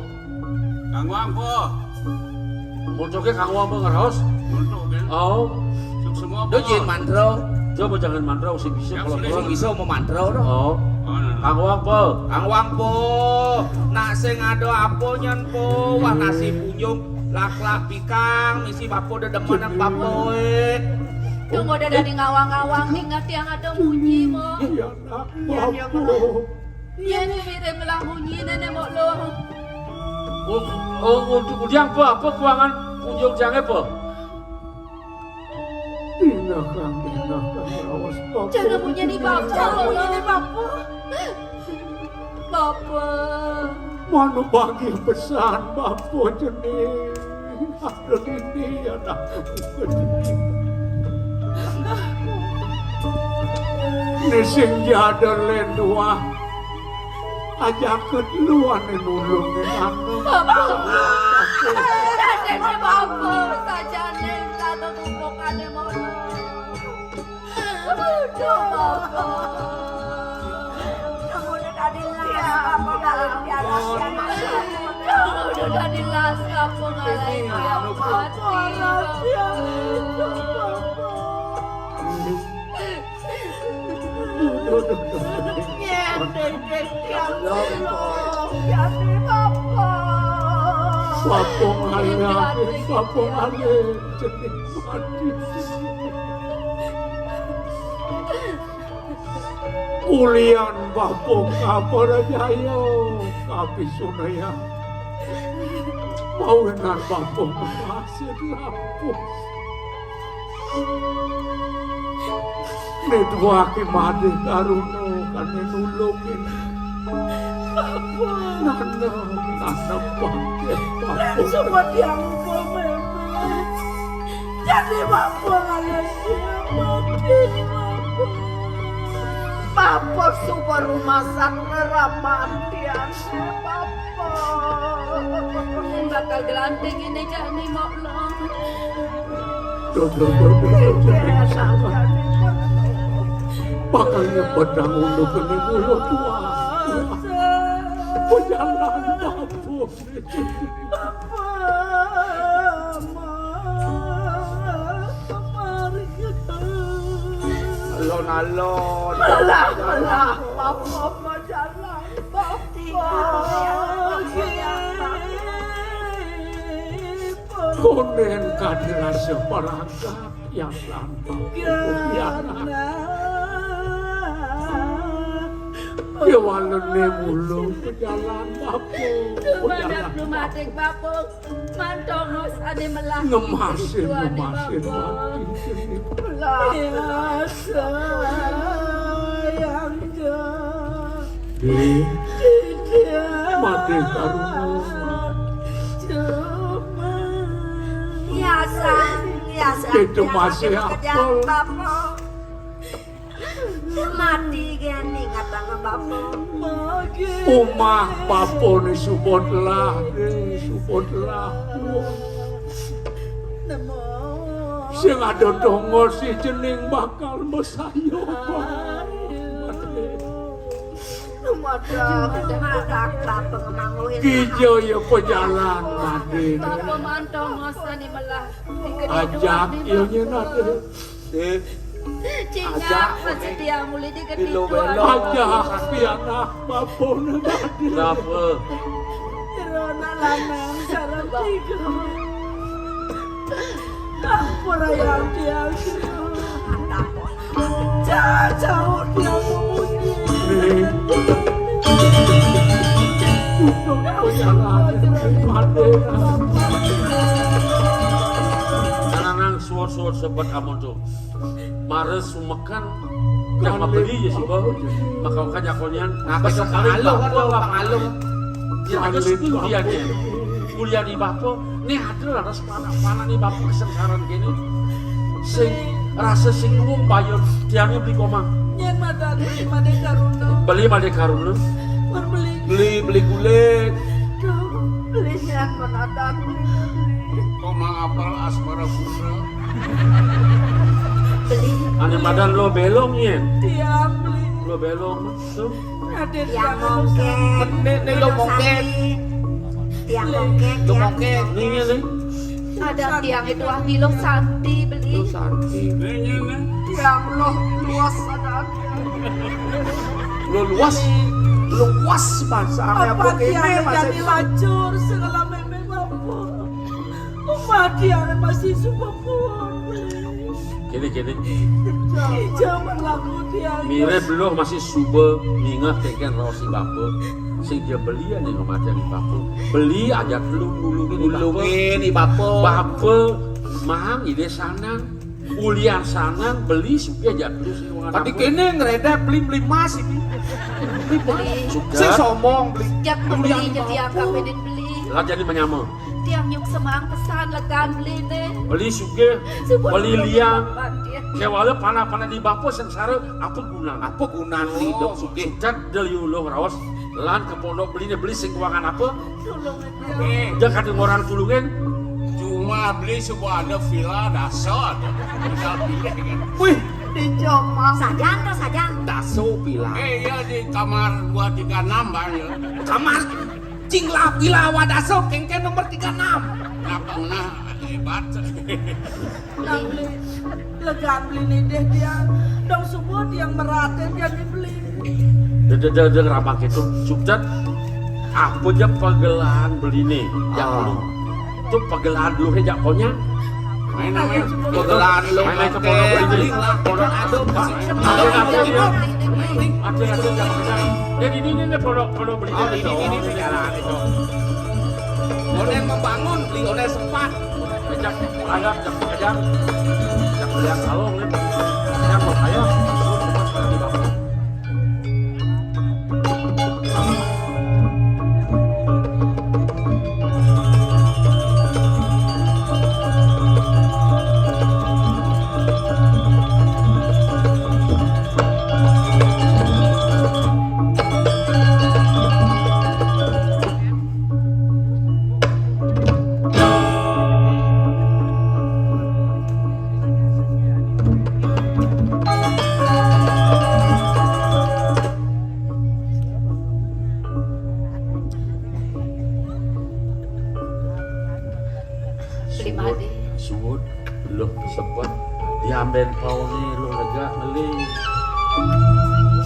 Kang Wang, po. Muntuke Kang Wang mau ngeraos. Muntuk, kan? Oh. Sing semua, po. Dojin mantra. Coba jangan mantra, sing bisa. Yang kalau sulit. Sing bisa mau mantra, no. Oh. Oh, no, no. Kang Wang, po. Kang Wang, po. Nak sing ada apa nyen, po? Wah, nasi punyung, laklak pikang, misi Bapak dedemen nang Bapak, eh. Tunggu, udah dari ngawang-ngawang, ingat yang ada munyi, mo. Iya, nak. Iya, iya, Bapak. Iya, nih, mirip lah munyi nenek mok lo. Oh, oh, untuk udiang apa, apa kuangan punyung tiangnya apa? Inah kang, inah kang, rawas Bapak. Jangan munyi nih, Bapak. Jangan munyi nih, Bapak. Bapak. Manu bagi pesan Bapak jenih. Aduh, ini anakku. Ini sing jada lenduah. Ajaket lu ane nulungin aku. Bapak. Dadene Bapak. Sajane rada tumpukane mono. Aduh, Bapak. Kamu udah tadi las, Bapak, kalau di atas ya. Kamu udah tadi las, Bapak, kalau di atas. Nyén, Dék, Dék, ya Allah, ya Allah, Bapa. Bapa ngalih, Bapa ngalih, jeneng mati. Ulian Bapa kabar jaya, kapisunayang. Pawinan Bapa masih lampus. Neduake Madé Karuna kané nulungin. Bapa. Nanam, nanam bangké, Bapa. Semua dianggo, Mémé. Jadi Bapa ngalih mati, Bapa. Bapa suba rumasak neraman tiang, Bapa. Bakal gelanting ini jani, Mak Long. Duh, duh, duh, duh, duh, duh. Bakal nyepedang unduk ini mulut, wah. Pejalan, Bapa. Alon-alon. Alah, alah, Bapa, Bapa, jalan, Bapa. Konen kadirasa parangkat yang lambang. Kewalene mulu pejalan Bapa. Pejalan Bapa. Mantongos ane melah. Ngemasin, ngemasin mati. Lah, sayang. Di mati karuna. Ya, sang, ya, sang. Itu masih apa? Mati geni katanya Bapa. Umah Bapa ni subot lah, ni subot lah. Sing ada dongo si jening bakal mesaya. Kija ya pejalan mati. Bapa mantong masa ni melah. Ajak ya nyen ade. Cingak, ajak, masih tiang muli di ketiduan. Ajak pianak Bapa ne tadi. Kenapa? Rona lanang sareng tiga. Ampun ayang tiang. Jauh-jauh tiang memuji. Anak-anak suwur-suwur sebet amun tu. Mara sumekan, cang mabeli ya suba. Maka-maka jakonian. Nah, basa pangalo, pangalo. Ya, ada suku kuliahnya. Kuliah ni Bapa, ni ada lah, ada sepanak-panak ni Bapa kesengsaraan kene. Sing rasa sing nuwung bayun, tiangnya beli komang. Nyen madan, beli Madé Karuna. Beli Madé Karuna. Beli, beli kulit. Beli nyen madan, beli, beli. Komang apel asmara pura. Beli. Ane madan lo belong, nyen? Tiang beli. Lo belong, tuh. Tiang mongkek. Nek, nek lo mongkek. Tiang mongkek, lo mongkek. Nih, nih. Ada tiang itu ahli lo santi beli. Lo santi. Tiang lo luas ada. Lo luas, lo luas bahasa apa tiang jadi lacur segala meme Bapa. Mati arep masih subuh. Kene, kene. Ijo berlaku dia. Mire beluh masih suba mingeh kengken raos i bapa. Sing dia beli ane ngemadani bapa. Beli aja telu nulungin i bapa. Nulungin i bapa. Bapa mang ide sanang. Ulian sanang beli sugih aja telu sing wangan. Tadi kene ngeredek beli, beli emas ini. Beli emas. Sing sombong beli. Ulian beli bapa. Jadi angka beli. Lah jadi menyama. Tiang nyuk semang pesan legan beli ne. Beli sugih, beli liang. Kewala panah-panah di bapa sengsara, apa gunane? Apa gunane hidup sugih? Sudat del yuluh raos, lan ke pondok beli ne beli sing kuangan apa? Tulung. Dia kata orang tulungin. Cuma beli sebuah ada villa dasa ada. Tinggal pilih kan. Wih, di Joma. Sajan to sajan. Daso villa. Eh, iya di kamar dua tiga enam bang ya. Kamar Cing la-, Bilawadasa, kéngkén nomor tiga enam. Nah, hebat. Beli, legan beli nidih tiang. Dong suba tiang meratin jani beli. Dede, dede, dede, rabang kéto. Sukses. Apa ja pagelaan beliné, jak Ah. Beli. Tu pagelaan dulu, jak konyang. Main, main. Pagelaan lu. Main, main ke pondok beli. Pondok. Ada, ada, ada, ada. Ada, ada, ada. Dia di sini, nih, pondok, pondok beli. Oh, ini, ini, ini, jalan itu. Model membangun, beli model sempat. Ajak, ajak, ajak, ajak. Ajak beli yang kalung, nih. Yang mau kaya, sempat di bawah. Beli Madé. Suud, suud, luh sebet. Diambén pauné luh lega ngeling.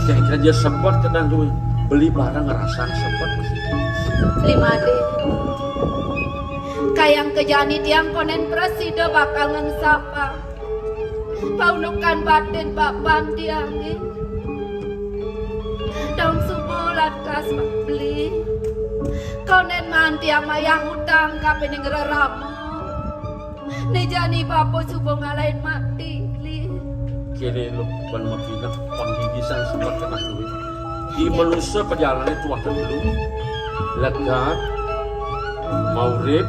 Kéngkén ja sebet kadén luh beli bareng ngerasaan sebet. Beli Madé. Kayang ka jani tiang kondén prasida bakal ngengsapang paundukan batin bapan tiangé. Dong suba lantas beli. Kondén maan tiang mayah utang kapining rerama. Né jani bapa suba ngalahin mati, beli. Kéné luh ban mapineh panggigisan sebet anak duit. Di manusa pajalané tuah telu. Legat, maurip,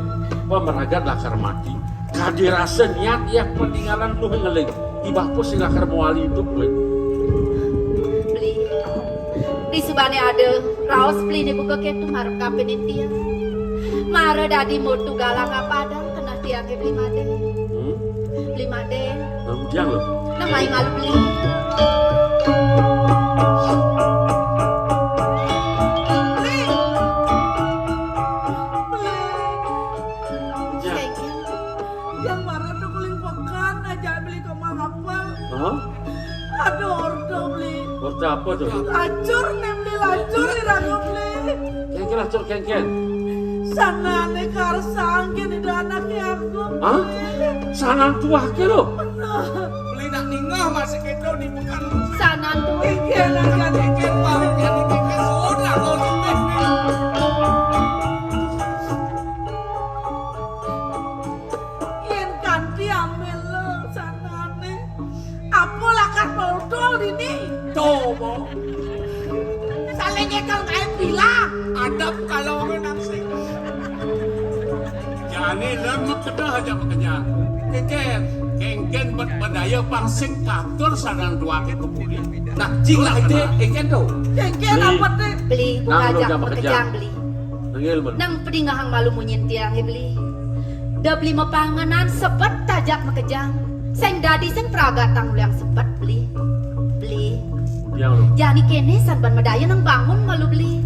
pamragat lakar mati. Kadi rasa niat ya paningalan luh ngeling. Ibah pun sing lakar mawali idup, wé. Beli. Disubané ada raos beliné buka kéto marep kapining tiang. Mara dadi motu galang apadang keneh tiangé beli Madé. Hmm? Beli Madé. Nah, udiang lo. Nah, mai malu beli. Beli. Beli. Udiang. Yang mara tuh kuling pekan aja beli ke Mang Apel. Hah? Ada ordo beli. Ordo apa tuh? Lacur nih beli, lacur di raga beli. Kéngkén lacur kéngkén. Sanané karsang kéné da anaké aku. Hah? Sanan tuaké lo. Bener. Beli nak ningeh masih kéto di pekan. Sanan tuaké. Kéngkén aja nih. Kéngkén, Pak. Jadi kéngkén sudah kau tuh. Yén kanti ambil lo sanané. Apa lakar toltol dini? Coba. Saling nyekel kain bilang. Adep kalau wong nang sing. Jani lem makeda aja makanya. Kéngkén, kéngkén bet bedaya pang sing katur sanan tuaké kepuri. Nah, jing lah ide, kéngkén to. Kéngkén apa té? Beli, buka aja makejang beli. Nengil, Bun. Nang padingehang malu munyin tiangé beli. Da beli mapangenan sebet tajak makejang. Sing dadi sing pragatang uliang sebet beli. Beli. Udiang lo. Jani kéné san ban madaya nang bangun malu beli.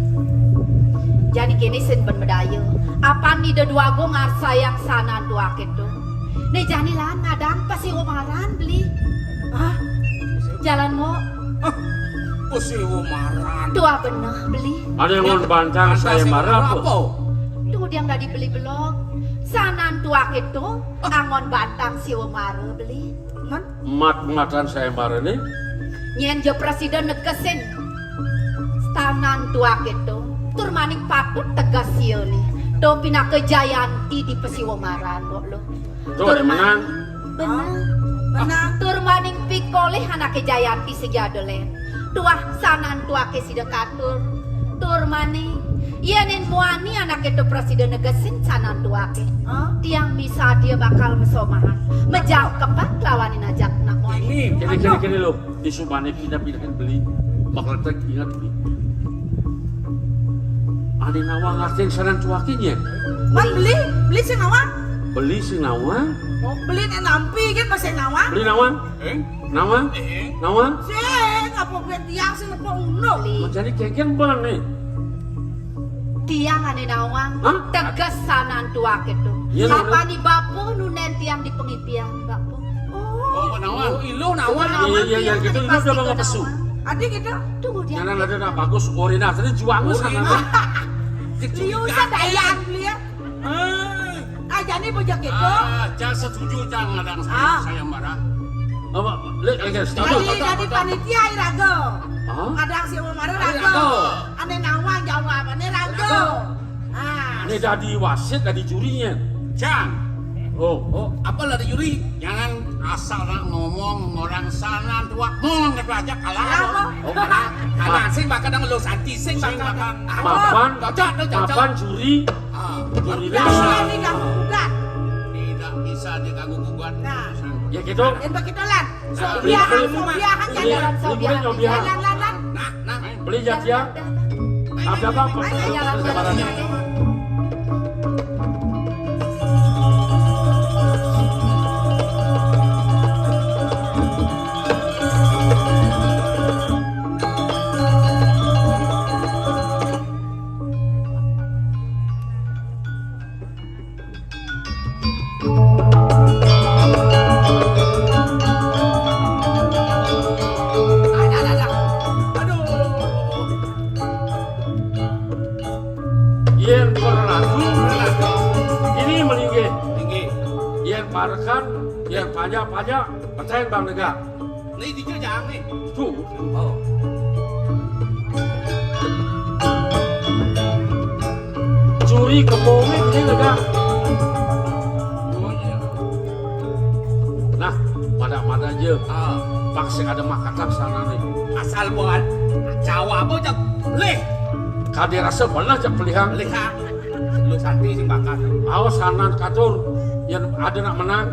Jani kéné san ban madaya. Apan Ida Dwagung ngarsayang sanan tuaké to. Né jani lan ngadang pasiwa maran beli. Hah? Jalan mo. Hah? Pasiwa maran. Tuah beneh beli. Ada yang ngon bantang sayembara apa? Tuh dia dadi beli belog. Sanan tuaké to, angon bantang siwa mara beli. Mat-matan sayembara né. Nyén ja prasida negesin sanan tuaké to. Tur maning patut teges sia né. To pinaka jayanti di pasiwa maran kok lo. Tur menang. Bener. Menang. Tur maning pikolih anaké jayanti sajada lén. Tuah sanan tuaké sida katur. Tur maning yéning muani anaké to prasida negesin sanan tuaké. Hah? Tiang misadia bakal masomahan. Majangkepang lawanin ajak nak muani. Ini. Kéné, kéné, kéné lo. Disubané pindah-pindahin beli. Bakal tek ingat beli. Ané nawang ngartin sanan tuaké nyén. Man beli, beli sing nawang. Beli sing nawang. Oh, beli né nampi kan masih nawang. Beli nawang. Eh? Nawang. Eh? Nawang. Sing apa buat tiang sing apa unduk. Beli. Jani kéngkén bener né. Tiang ané nawang, hah? Teges sanan tuak itu. Iya, iya. Apané bapa nundén tiang di pangipian, bapa. Oh, nawang. Oh, Iluh nawang. Iya, iya, iya, gitu. Iluh udah mau ngesu. Adi gitu. Tunggu dia. Jangan ada nak bagus, Orina. Tadi juang sana. Liu sadayang beli ya. Ah, jani bojog gitu. Ah, Cang setuju, Cang, ngadang sayembara. Apa? Lé, lé, setuju. Jadi, jadi panitia iraga. Hah? Ngadang sayembara raga. Ané nawang jawab, ané raga. Ah. Ané dadi wasit, dadi jurinya. Cang. Oh, oh, apa lah dadi juri? Jangan asal nak ngomong orang sanan tuak, ngomong gitu aja kalah. Kalah apa? Oh, kalah. Kalah, sing bakal dang lo santi, sing bakal. Mapan, cocok, cocok. Mapan juri. Ah, juri. Tidak bisa diganggu gugat. Tidak bisa diganggu gugat. Nah. Ya gitu. Yang begitu lah. Sobiahan, sobiahan, jalan, sobiahan. Jalan, jalan. Nah, nah. Beli jatian. Ada apa? Ayo, jalan, jalan. Yén perlu, ini melinggih. Linggih. Yén parekan, yén panjak-panjak, petén bang negak. Né dija jang né. Tuh. Oh. Curi kembangnya gini enggak? Oh iya. Nah, pada-pada aja. Ah. Pak sing ada makatan sana nih. Asal buat Jawa apa jak pelih. Kadé rasa belah jak pelihan. Pelihan. Lu Santi sing bakat. Awas sanan katur, yén ada nak menang.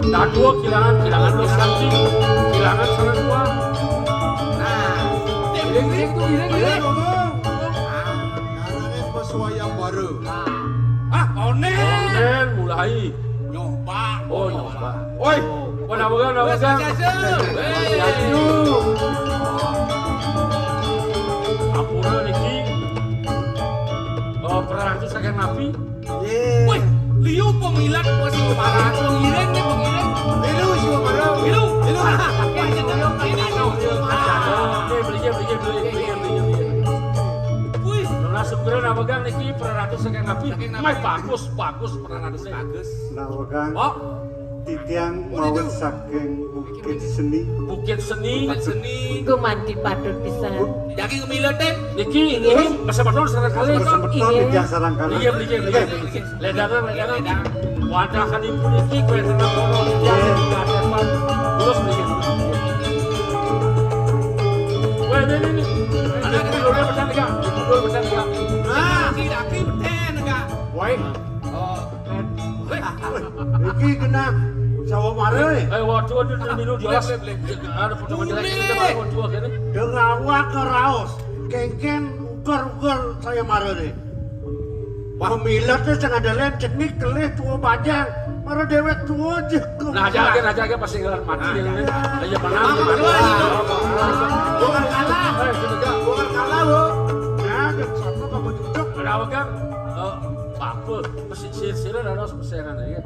Dadua kilangan, kilangan Lu Santi, kilangan sanan gua. Nah, iring, iring tuh, iring, iring. Ngomong, ngomong. Ah. Ngomong. Ngomong. Ngomong. Ah, onen. Onen mulai. Nyoba. Oh, nyoba. Woi, pada pegang, pada pegang. Wes, wes, wes. Ampura niki. Oh, perang itu saking napi. Wih, liu pemilat masih kemarin. Pengiring nih, pengiring. Liu, siapa baru? Liu. Liu. Ah, ini, ini, ini. Oke, beli, beli, beli, beli, beli, beli. Wih. Nah, sebenarnya pegang niki perang itu saking napi. Saking napi. Mai bagus, bagus perang itu. Bagus. Nah, pegang. Oh. Titiang mawit saking Bukit Seni. Bukit Seni. Bukit Seni. Gumanti patut pisan. Daging miletin. Niki, ini masa betul sekali. Masa betul. Iya. Titiang sareng kalih. Iya, iya, iya. Oke. Ledangan, ledangan. Wadahan ibu niki, kue tengah kono. Iya. Terus niki. Weh, ini, ini. Ada di dulu pesan tiga. Dulu pesan tiga. Nah, si Daki pesan tiga. Woi. Oh. Iki genah sayembara. Eh, waduh, waduh, dulu jelas. Ada foto jelek, kita baru waduh, akhirnya. Dengan awak keraos, kengken, uger-uger sayembara. Pemilat tuh sing ada lain, cenik, kelih, tua bajang. Mara déwék tua aja. Nah, aja, aja, aja, pasti ngelar mati. Nah, ya, ya. Aja, benar. Bukan kalah. Eh, sudah. Bukan kalah, Bu. Nah, ada sapa kamu cocok? Kenapa kan? Eh, apa? Sira, sira ora ono pesengan iki.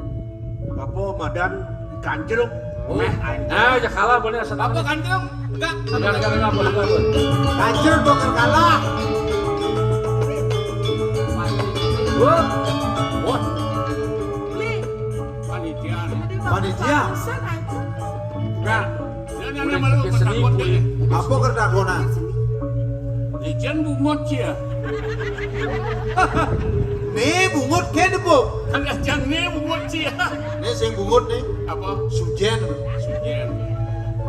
Apa madan kancruk? Oh. Meh, anjir. Ah, ya kalah boleh asal. Apa kancruk? Enggak. Enggak, enggak, enggak, boleh, boleh, boleh. Kancruk bakal kalah. Wah. Wah. Panitia. Panitia. Enggak. Dia nanya malu. Seni, apa kerdakonan? Ijen bungut cia. Né bungut kéné, Bu. Kan ajan né bungut cia. Né sing bungut né. Apa? Sujén. Sujén.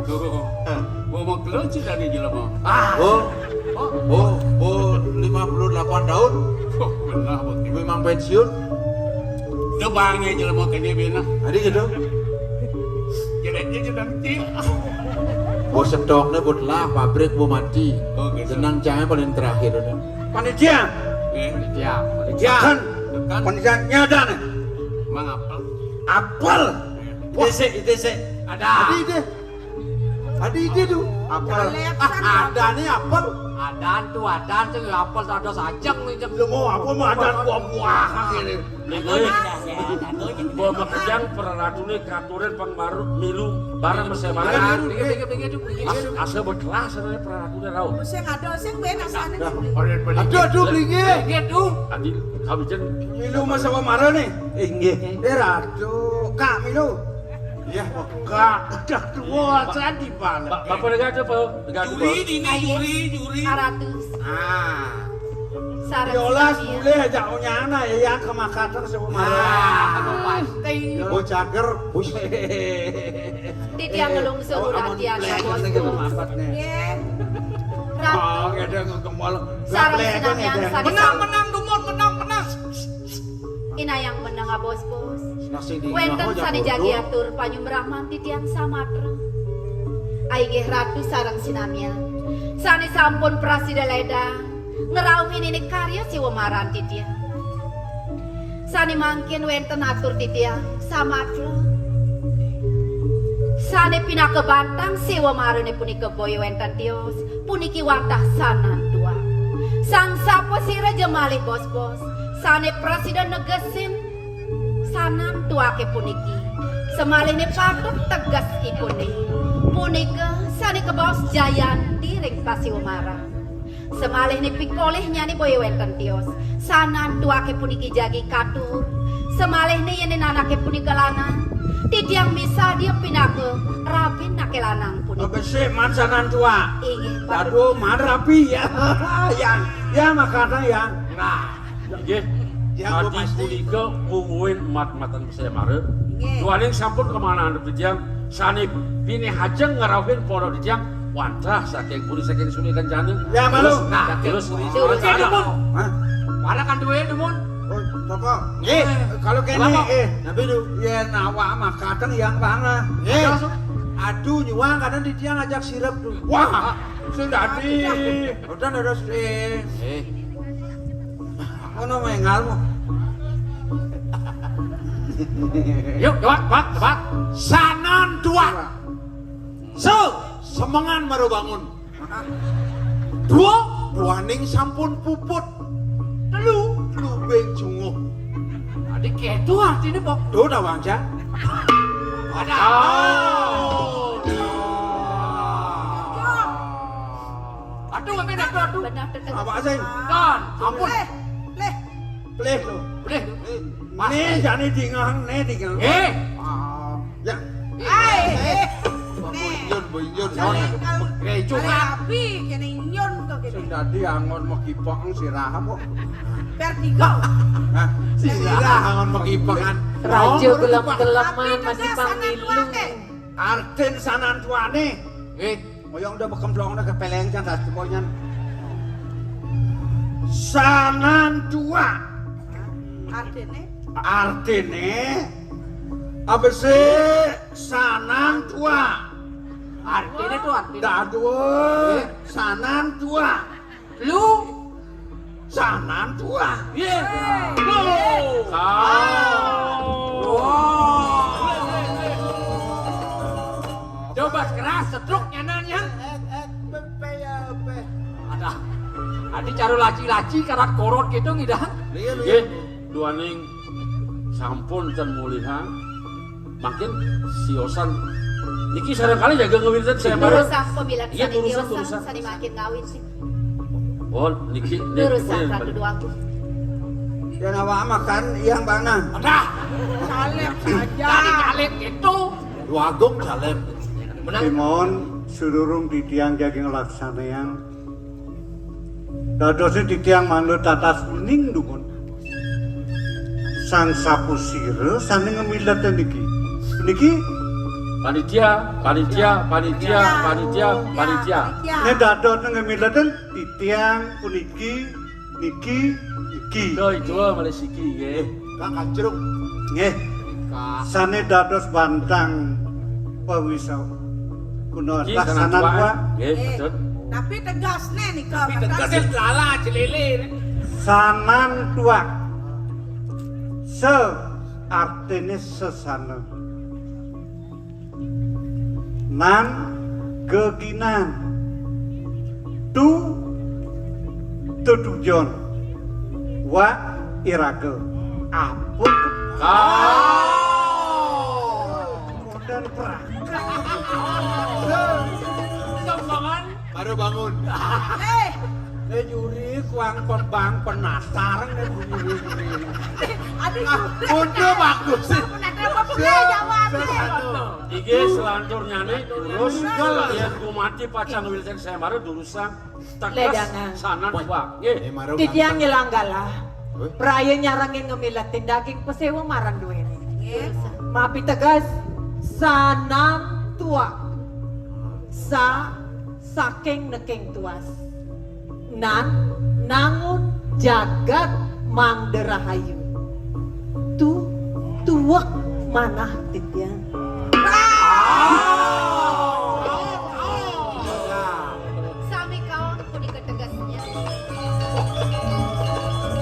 Tuh. Hah. Gua mau keluar sih dari jelema. Ah. Oh. Oh. Oh, oh, lima puluh delapan tahun. Oh, benar, Bu. Memang pensiun. Tebangnya jelema kéné benar. Adi gitu. Jadi dia sudah kecil. Bos setoknya buat lah pabrik bu mati. Oh, gitu. Tenang, cahaya paling terakhir udah. Panitia. Iya. Panitia. Panitia. Tekan. Tekan. Panitia nyada nih. Emang apel? Apel. Wah. Itese, itese. Ada. Ada ide. Ada ide tuh. Apel. Ada nih apel. Adan tuh adan sing apel dados ajeng nih jeng. Lho mau apa mau adan buah-buahan ini. Lho, mbok makejang praratuné katurin pang maru milu bareng mesé bareng. Asa bekelas praratuné rauh. Sing ada sing ben asane. Aduh aduh blingi. Nggih, tuh. Adi kawijen milu mesé marane. Inggih. Eh ratu, Kak milu. Ya, Kak udah tua saya di balik. Bapak negara apa? Negara apa? Juri ini, juri, juri. Aratus. Ah. Sareng Yolas sinamian. Mulai aja onyana ya yang kemakatan semua. Ah, pasti. Bocah ger, bus. Titiang ngelungsur uratian, Bos. Nggih. Ratu. Oh, ngedeng ngomong. Sareng sinamian, sané menang, menang, dumun, menang, menang. Inayang meneng abos-bos. Wénten sané jagi atur panyumraman titiang samatra. Ainggih Ratu sareng sinamian. Sané sampun prasida ledang ngrauhin ini karya siwa maran titiang. Sané mangkin wénten atur titiang samatra. Sané pinaka bantang siwa marane punika boya wénten tios. Puniki wantah sanantua. Sang sapasira ja malih bos-bos, sané prasida negesin sanantuake puniki. Samalihne patut teges ipune. Punika sané kabaos jayanti ring pasiwamaran. Samalihne pikolihnyane boya wénten tios. Sanantuake puniki jagi katur. Samalihne yene nanake punika lanang, titiang misadia pinaka rabinake lanang punika. Besik man sanantua. Inggih, Pak. Aduh, man rapi ya. Yang, ya makana yang. Nah, inggih. Yang adi punika mungguing mat-matan saya mara. Inggih. Duaning sampun kemanahan titiang sané pinih ajeng ngrauhin para titiang wantah saking puri saking suni kencana. Ya, malu. Terus, nah, terus, terus, terus, terus, terus, terus. Hah? Para kan duwe dumun. Oh, toko. Nggih. Kalau kene eh nabi du. Yen awak makateng yang bangah. Nggih. Aduh nyuwang kadang di tiang ajak sirep tuh. Wah, sing dadi. Udah ada sih. Eh. Ngono mengalmu. Yuk, tebak, tebak, tebak. Sanan tuak. Se, semengan baru bangun. Dua, duaning sampun puput. Telu, lubeng junguh. Tadi ketu artinya kok. Tuh dah bangsa. Ada. Oh. Aduh, ngambil dah, aduh. Benar, betul. Apa sih? Don, ampun. Leh, leh. Pelih tuh. Pelih. Nih, jani dingang, nih dingang. Eh. Ah, ya. Ai, eh. Buyun, buyun. Kali, kali, kali api, kene nyun to kene. Sing dadi angon mekipeng sirah apa? Vertigo. Hah? Sirah angon mekipengan. Raja gelem-geleman masih pangilu. Artin sanan tuane. Nggih. Moyong udah bekemplong udah kepeleng jan dah semuanya. Sanan tua. Artine? Artine apa sih sanan tua? Artine tuh artine. Dah dua. Sanan tua. Lu sanan tua. Iya. Lu. Coba keras sedruk nyananya. Ada. Adi cara laci-laci karat korot gitu ngidang. Iya, iya. Nggih, duaning sampun ten mulihan. Makin siosan niki sareng kali jaga ngawinten saya bareng. Durusang pemilat. Iya, sani durusang, tiosan durusang. Sani makin ngawit sih. Oh, niki, niki durusang ratu duagung. Yang awak makan yang mana? Ada. Caleb saja. Tadi caleb itu. Duagung caleb. Menang. Simon, sururung di tiang jaging laksana yang Dadosé titiang manut tatas uning dumun. Sang sapasira sané ngemiletin niki? Niki panitia, panitia, panitia, panitia, panitia. Né dados ngemiletin titiang puniki, niki, niki. Itu, itu malih siki nggih. Kang Kancrung. Nggih. Sané dados bantang pawisa. Kuna laksanan tuak. Nggih, betul. Tapi tegasné nika. Tapi tegasné lala jelele. Sanan tuak. Se artiné sesana. Nan geginan. Tu Tetujon. Wa iraga. Apa? Kau. Kondan perangkat. Baru bangun. Eh, eh, juri kuang pembang penasaran dan juri-juri. Aduh, udah bagus sih. Kenapa punya jawab? Iki selanturnya nih terus yang ku mati pacang Wilson saya marah durusan. Tegas. Ledangan. Sanan tuak. Nggih. Titiang ngilang galah. Praya nyarengin ngemiletin daging pesewa marang duene. Nggih. Mapi tegas, sanan tuak. Sa saking neking tuas. Nan nangun jagat mangda rahayu. Tu tuwek manah titiang. Sami kaon punika tegesnya.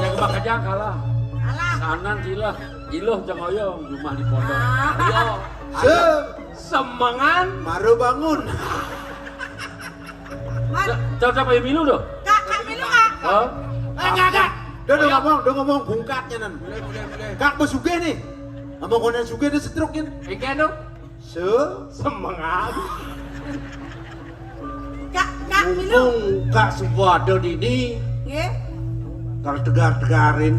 Yang bakajang kalah. Alah. Sanan silah, iluh jeng oyong, jumah di pondok. Ah. Ayo. Se- Semengan. Baru bangun. Man. Cocok kayak milu doh. Kak, Kak milu, Kak. Oh. Eh, enggak, enggak. Udah, udah ngomong, udah ngomong bungkatnya nan. Kak besugih nih. Ngomong konen sugih nih setruk nih. Engke anu. Se. Semengan. Kak, Kak milu. Mumpung Kak Subada dini. Nggih. Kalau tegar-tegarin.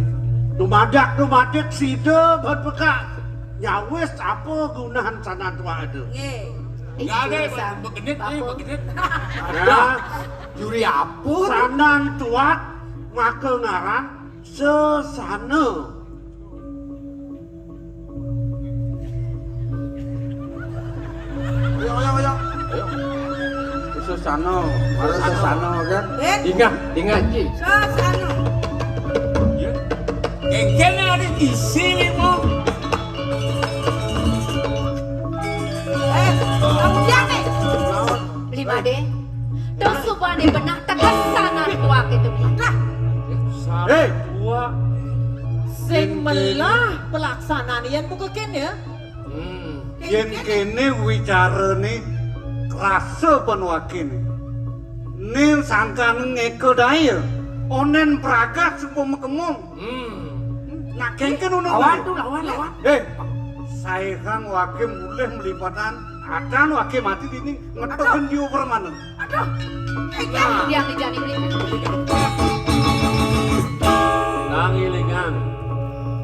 Tumadak, tumadak sida buat pekak. Nyawis apa gunahan sanan tuak itu? Nggih. Enggak ada, begenit nih, begenit. Nah, juri apa? Sanan tuak maka ngaran sesana. Ayo, ayo, ayo. Ayo. Sesana, mara sesana kan? Tinggal, tinggal Ji. Sesana. Engkene ada isi nih, Mo. Eh, kamu jangan. Lima deh. Tos subane benah tegesanan tuak itu. Hei, sing melah pelaksanaan yen buka kene. Hmm. Yen kene wicarane rasa panuake ne. Ning sangkan ngeka daya. Onen pragat supa makemong. Hmm. Nak kengken uno. Lawan tuh, lawan, lawan. Eh, saihang wake mulih melipatan, atan wake mati dini ngetoken jiwa permanen. Aduh. Nah. Tiang di jani ini. Nang ilingan.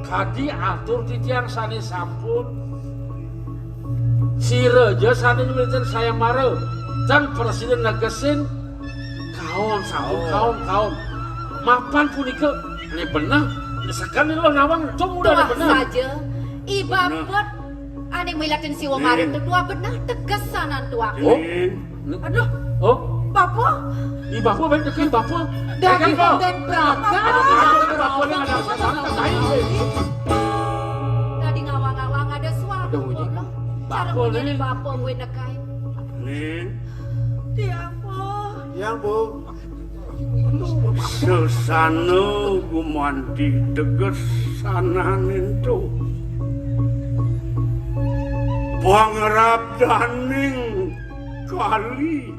Kadi atur titiang sane sampun. Sira ja sane nyulitin sayembara. Tan presiden negesin kaon sampun kaon, kaon. Mapan punika ne benah. Sekan lo nawang cung udah ne benah. Saja. Ibabet ane milatin siwa marit tuak benah tegesanan tuak. Aduh. Oh. Bapa. Ih, bapa baik dekat bapa. Daging konten pragat. Bapa ni ada apa? Sangat kain. Tadi ngawang-ngawang ada suara. Bapa ni. Bapa gue nekai. Ning. Tiang, Bu. Tiang, Bu. Sesana gumanti teges sananinto. Pangrabdaning kali.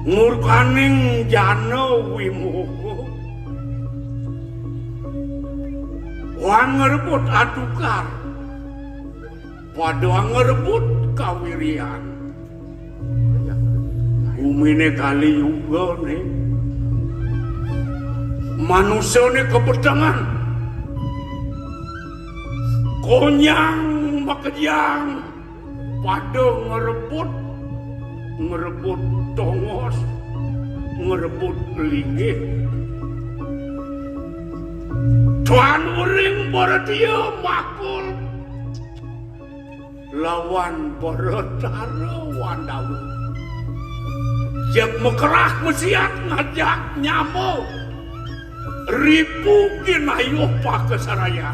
Murkaning jana wimoha. Wangrebut atukar. Pada ngrebut kawirian. Gumine Kali Yuga ne. Manusane kepetengan. Konyang makejang pada ngrebut, ngrebut tongos, ngrebut linggih. Tuan Wering Baratia makul lawan Baratara Wandawa. Jeg mekerah mesiat ngajak nyama. Ripu ginayuh pakasaraya.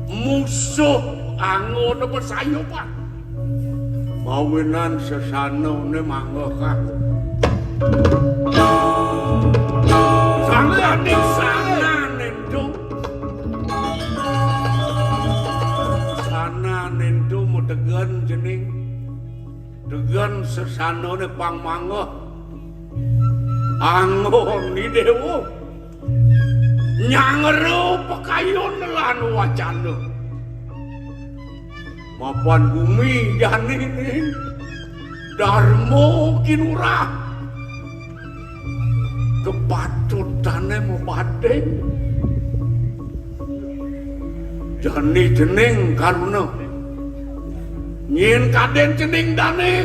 Musuh anggona pasayupan. Mawinan sesanane manggehang. Sangkaning sanane ento. Sanane ento mategen jening. Tegen sesanane pang manggeh. Anggon Ni Déwa nyangera pakayun lan wacana. Mapan bumi jani ning Darma Kinurah, kepatutané mabading. Jani cening Karuna. Nyén kadén cening dané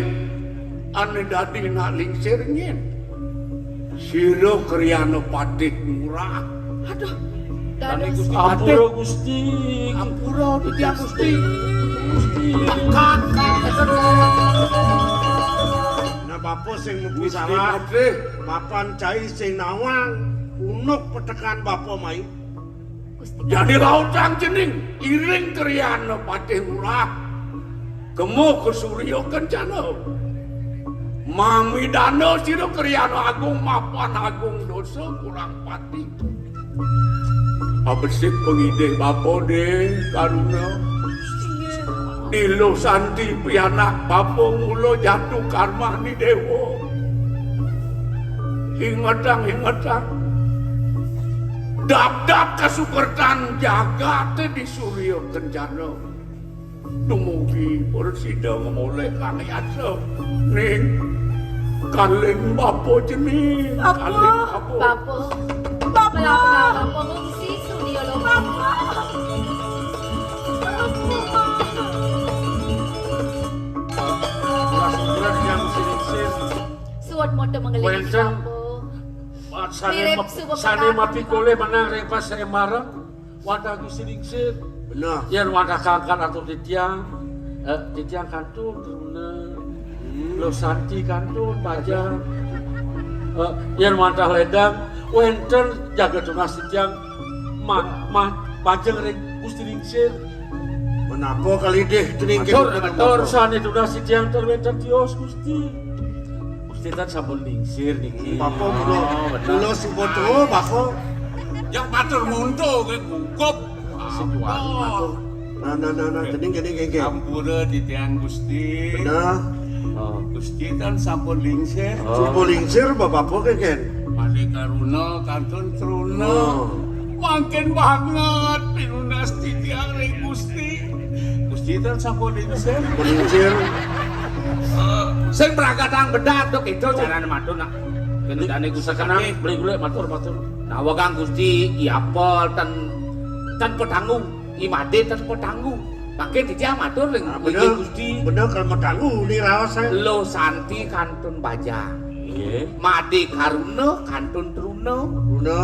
ané dadi nak lingsir nyén. Sira kriyana patih murah. Aduh, dados Gusti Patih. Ampura, Gusti. Ampura, Gusti. Gusti. Nah, bapa sing mesti Gusti salah. Patih. Mapan cai sing nawang, unuk petekan bapa mai. Gusti. Jani lautang cening, iring kriyana patih murah. Kema ka Surya Kencana. Mamidana sira kriyana agung mapan agung dosa kurang pati. Abesik pangidih bapa dé Karuna. Ni Luh Santi pianak bapa mula jatu karma Ni Déwa. Ingetang, ingetang. Dapdap kasukertan jagaté di Surya Kencana. Dumugi prasida ngemolih kang yasa. Ning, kaling bapa cening, bapa. Kaling bapa. Bapa. Bapa. Bapa ngungsi Surya Loka. Bapa. Bapa. Suwun mata mengelih Wénten. Bapa. Sané Mirip map-, suba sané petang. Mapikolih menang ring pasrembarang. Wantah Gusti Lingsir. Bener. Yén wantah kangkat atur titiang, eh, titiang kantun truna. Hmm. Luh Santi kantun bajang. Eh, yén wantah ledang, wénten jaga tunas titiang ma-, ma-, majeng ring Gusti Lingsir. Menapa kalih dih cening? Atur, kéné atur, sané tunas titiang ten wénten tios, Gusti. Gusti tan sampun lingsir niki. Bapa mula, oh, bener. Mula suba tua, bapa. Yang matur muntuk ke gugup. Sing kuat, matur. Nah, nah, nah, nah, kening, kening, kening, kening. Ampura titiang Gusti. Bener. Oh. Gusti tan sampun lingsir. Oh. Sampun lingsir, bapa keken. Madé karuna kantun truna. Oh. Mangkin banget pinunas titiang ring Gusti. Gusti tan sampun lingsir. Sampun lingsir. Sing pragatang bedak dok itu carane matur nak. Kene dane Gusti sekenang beli-beli matur, matur. Nawegang Gusti i apel ten, ten petanggu, i made ten petanggu. Mangkin titiang matur ring, ah, bener, Gusti. Bener kan petanggu ni raos, eh. Lo Santi kantun bajang. Nggih. Madé karuna kantun truna. Truna.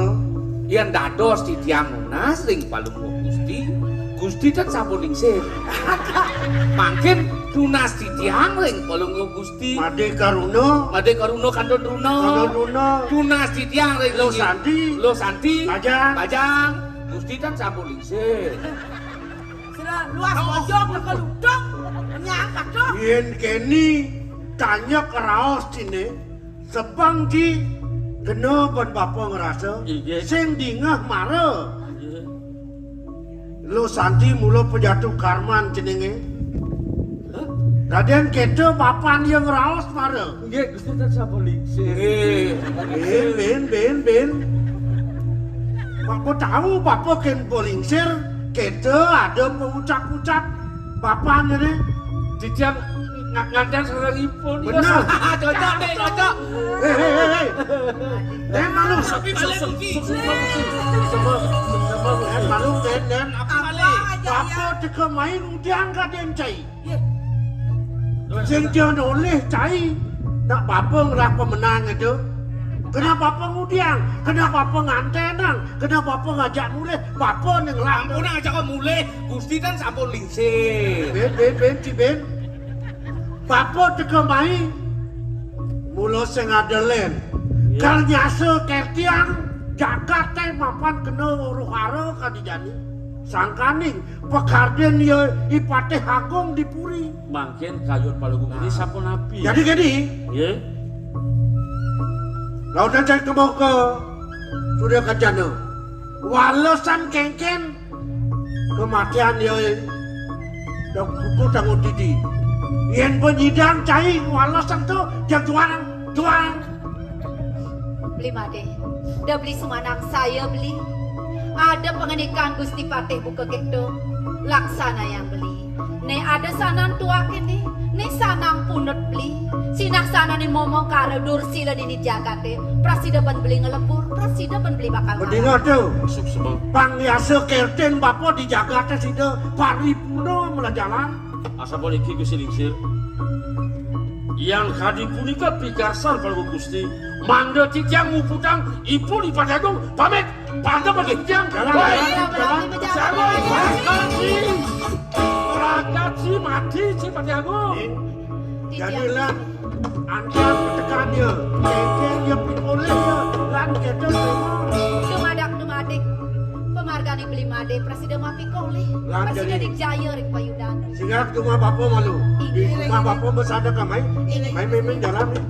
Yén dados titiang nunas ring Palungguh Gusti, Gusti ten sampun lingsir. Mangkin tunas titiang ring Palungguh Gusti. Madé karuna. Madé karuna kantun truna. Kantun truna. Tunas titiang ring Lo Santi. Lo Santi. Bajang. Bajang. Gusti ten sampun lingsir. Sira luas bojog teka ludung. Nyang katuh. Yén keni tanyek raos dine, sebeng di kena ban bapa ngrasa, inggih, sing dingeh mara. Inggih. Lo Santi mula pejatu karman jenenge. Hah? Raden keta bapan yang raos mara. Nggih, Gusti tan sampun lingsir. Nggih. Bin, bin, bin, bin. Bapa tahu bapa ken bolingsir, keta ada pengucap-ucap bapan ini. Titiang nga-, nganten sareng ipun. Bener. Cocok, Dek, cocok. Hei, hei, hei, hei. Nen malu. Tapi balik, Gusti. Nen malu, nen, nen. Apa balik? Bapa teka main udiang kaden cai. Sing dia nolih cai, nak bapa ngelah pemenang itu. Kena bapa ngudiang, kena bapa ngantenang, kena bapa ngajak mulih, bapa ning ngelah. Ampun, ngajak kok mulih, Gusti kan sampun lingsir. Ben, ben, ben, ci ben. Bapa teka mai, mula sing ada len. Iya. Kal nyasa kertiang, jagat teh mapan kena uruh hara kadijani. Sangkaning pakarden ya i Patih Agung di puri. Mangkin kayun Palungguh ini, nah, sampun napi? Jadi gini. Nggih. Lautan saya kembang ke Surya Kencana. Walesan kengken kematian ya i. Dok buku tangun didi. Yen penyidang cai walesan tu, dia juang, juang. Beli Madé, da beli sumandak saya beli. Ada pangandikan Gusti Patih buka kéto, laksanayang beli. Né ada sanan tuak ini, né sanan punut beli. Sinah sanané momong kara dursila dini jagaté, prasida ban beli ngelebur, prasida ban beli bakal. Padingeh to. Suksma. Pang yasa kertin bapa di jagaté sida paripurna melajalan. Asapuniki Gusti Lingsir. Yang kadi punika pikarsan Palungguh Gusti, mangda titiang muputang ipun I Patih Agung pamit. Pangga bagi titiang. Jalan, jalan, jalan. Pragat si, pragat si mati si Patih Agung. Jadi lan antian petekannya, kengkeng dia pikolihnya, lan kita terima. Dumadak dumadik, pamargané Beli Madé, prasida mapikolih, prasida jadi ning jaya ring payudan. Singgah ke rumah bapa malu. Di rumah bapa masada kamai. Mai miming jalan ni.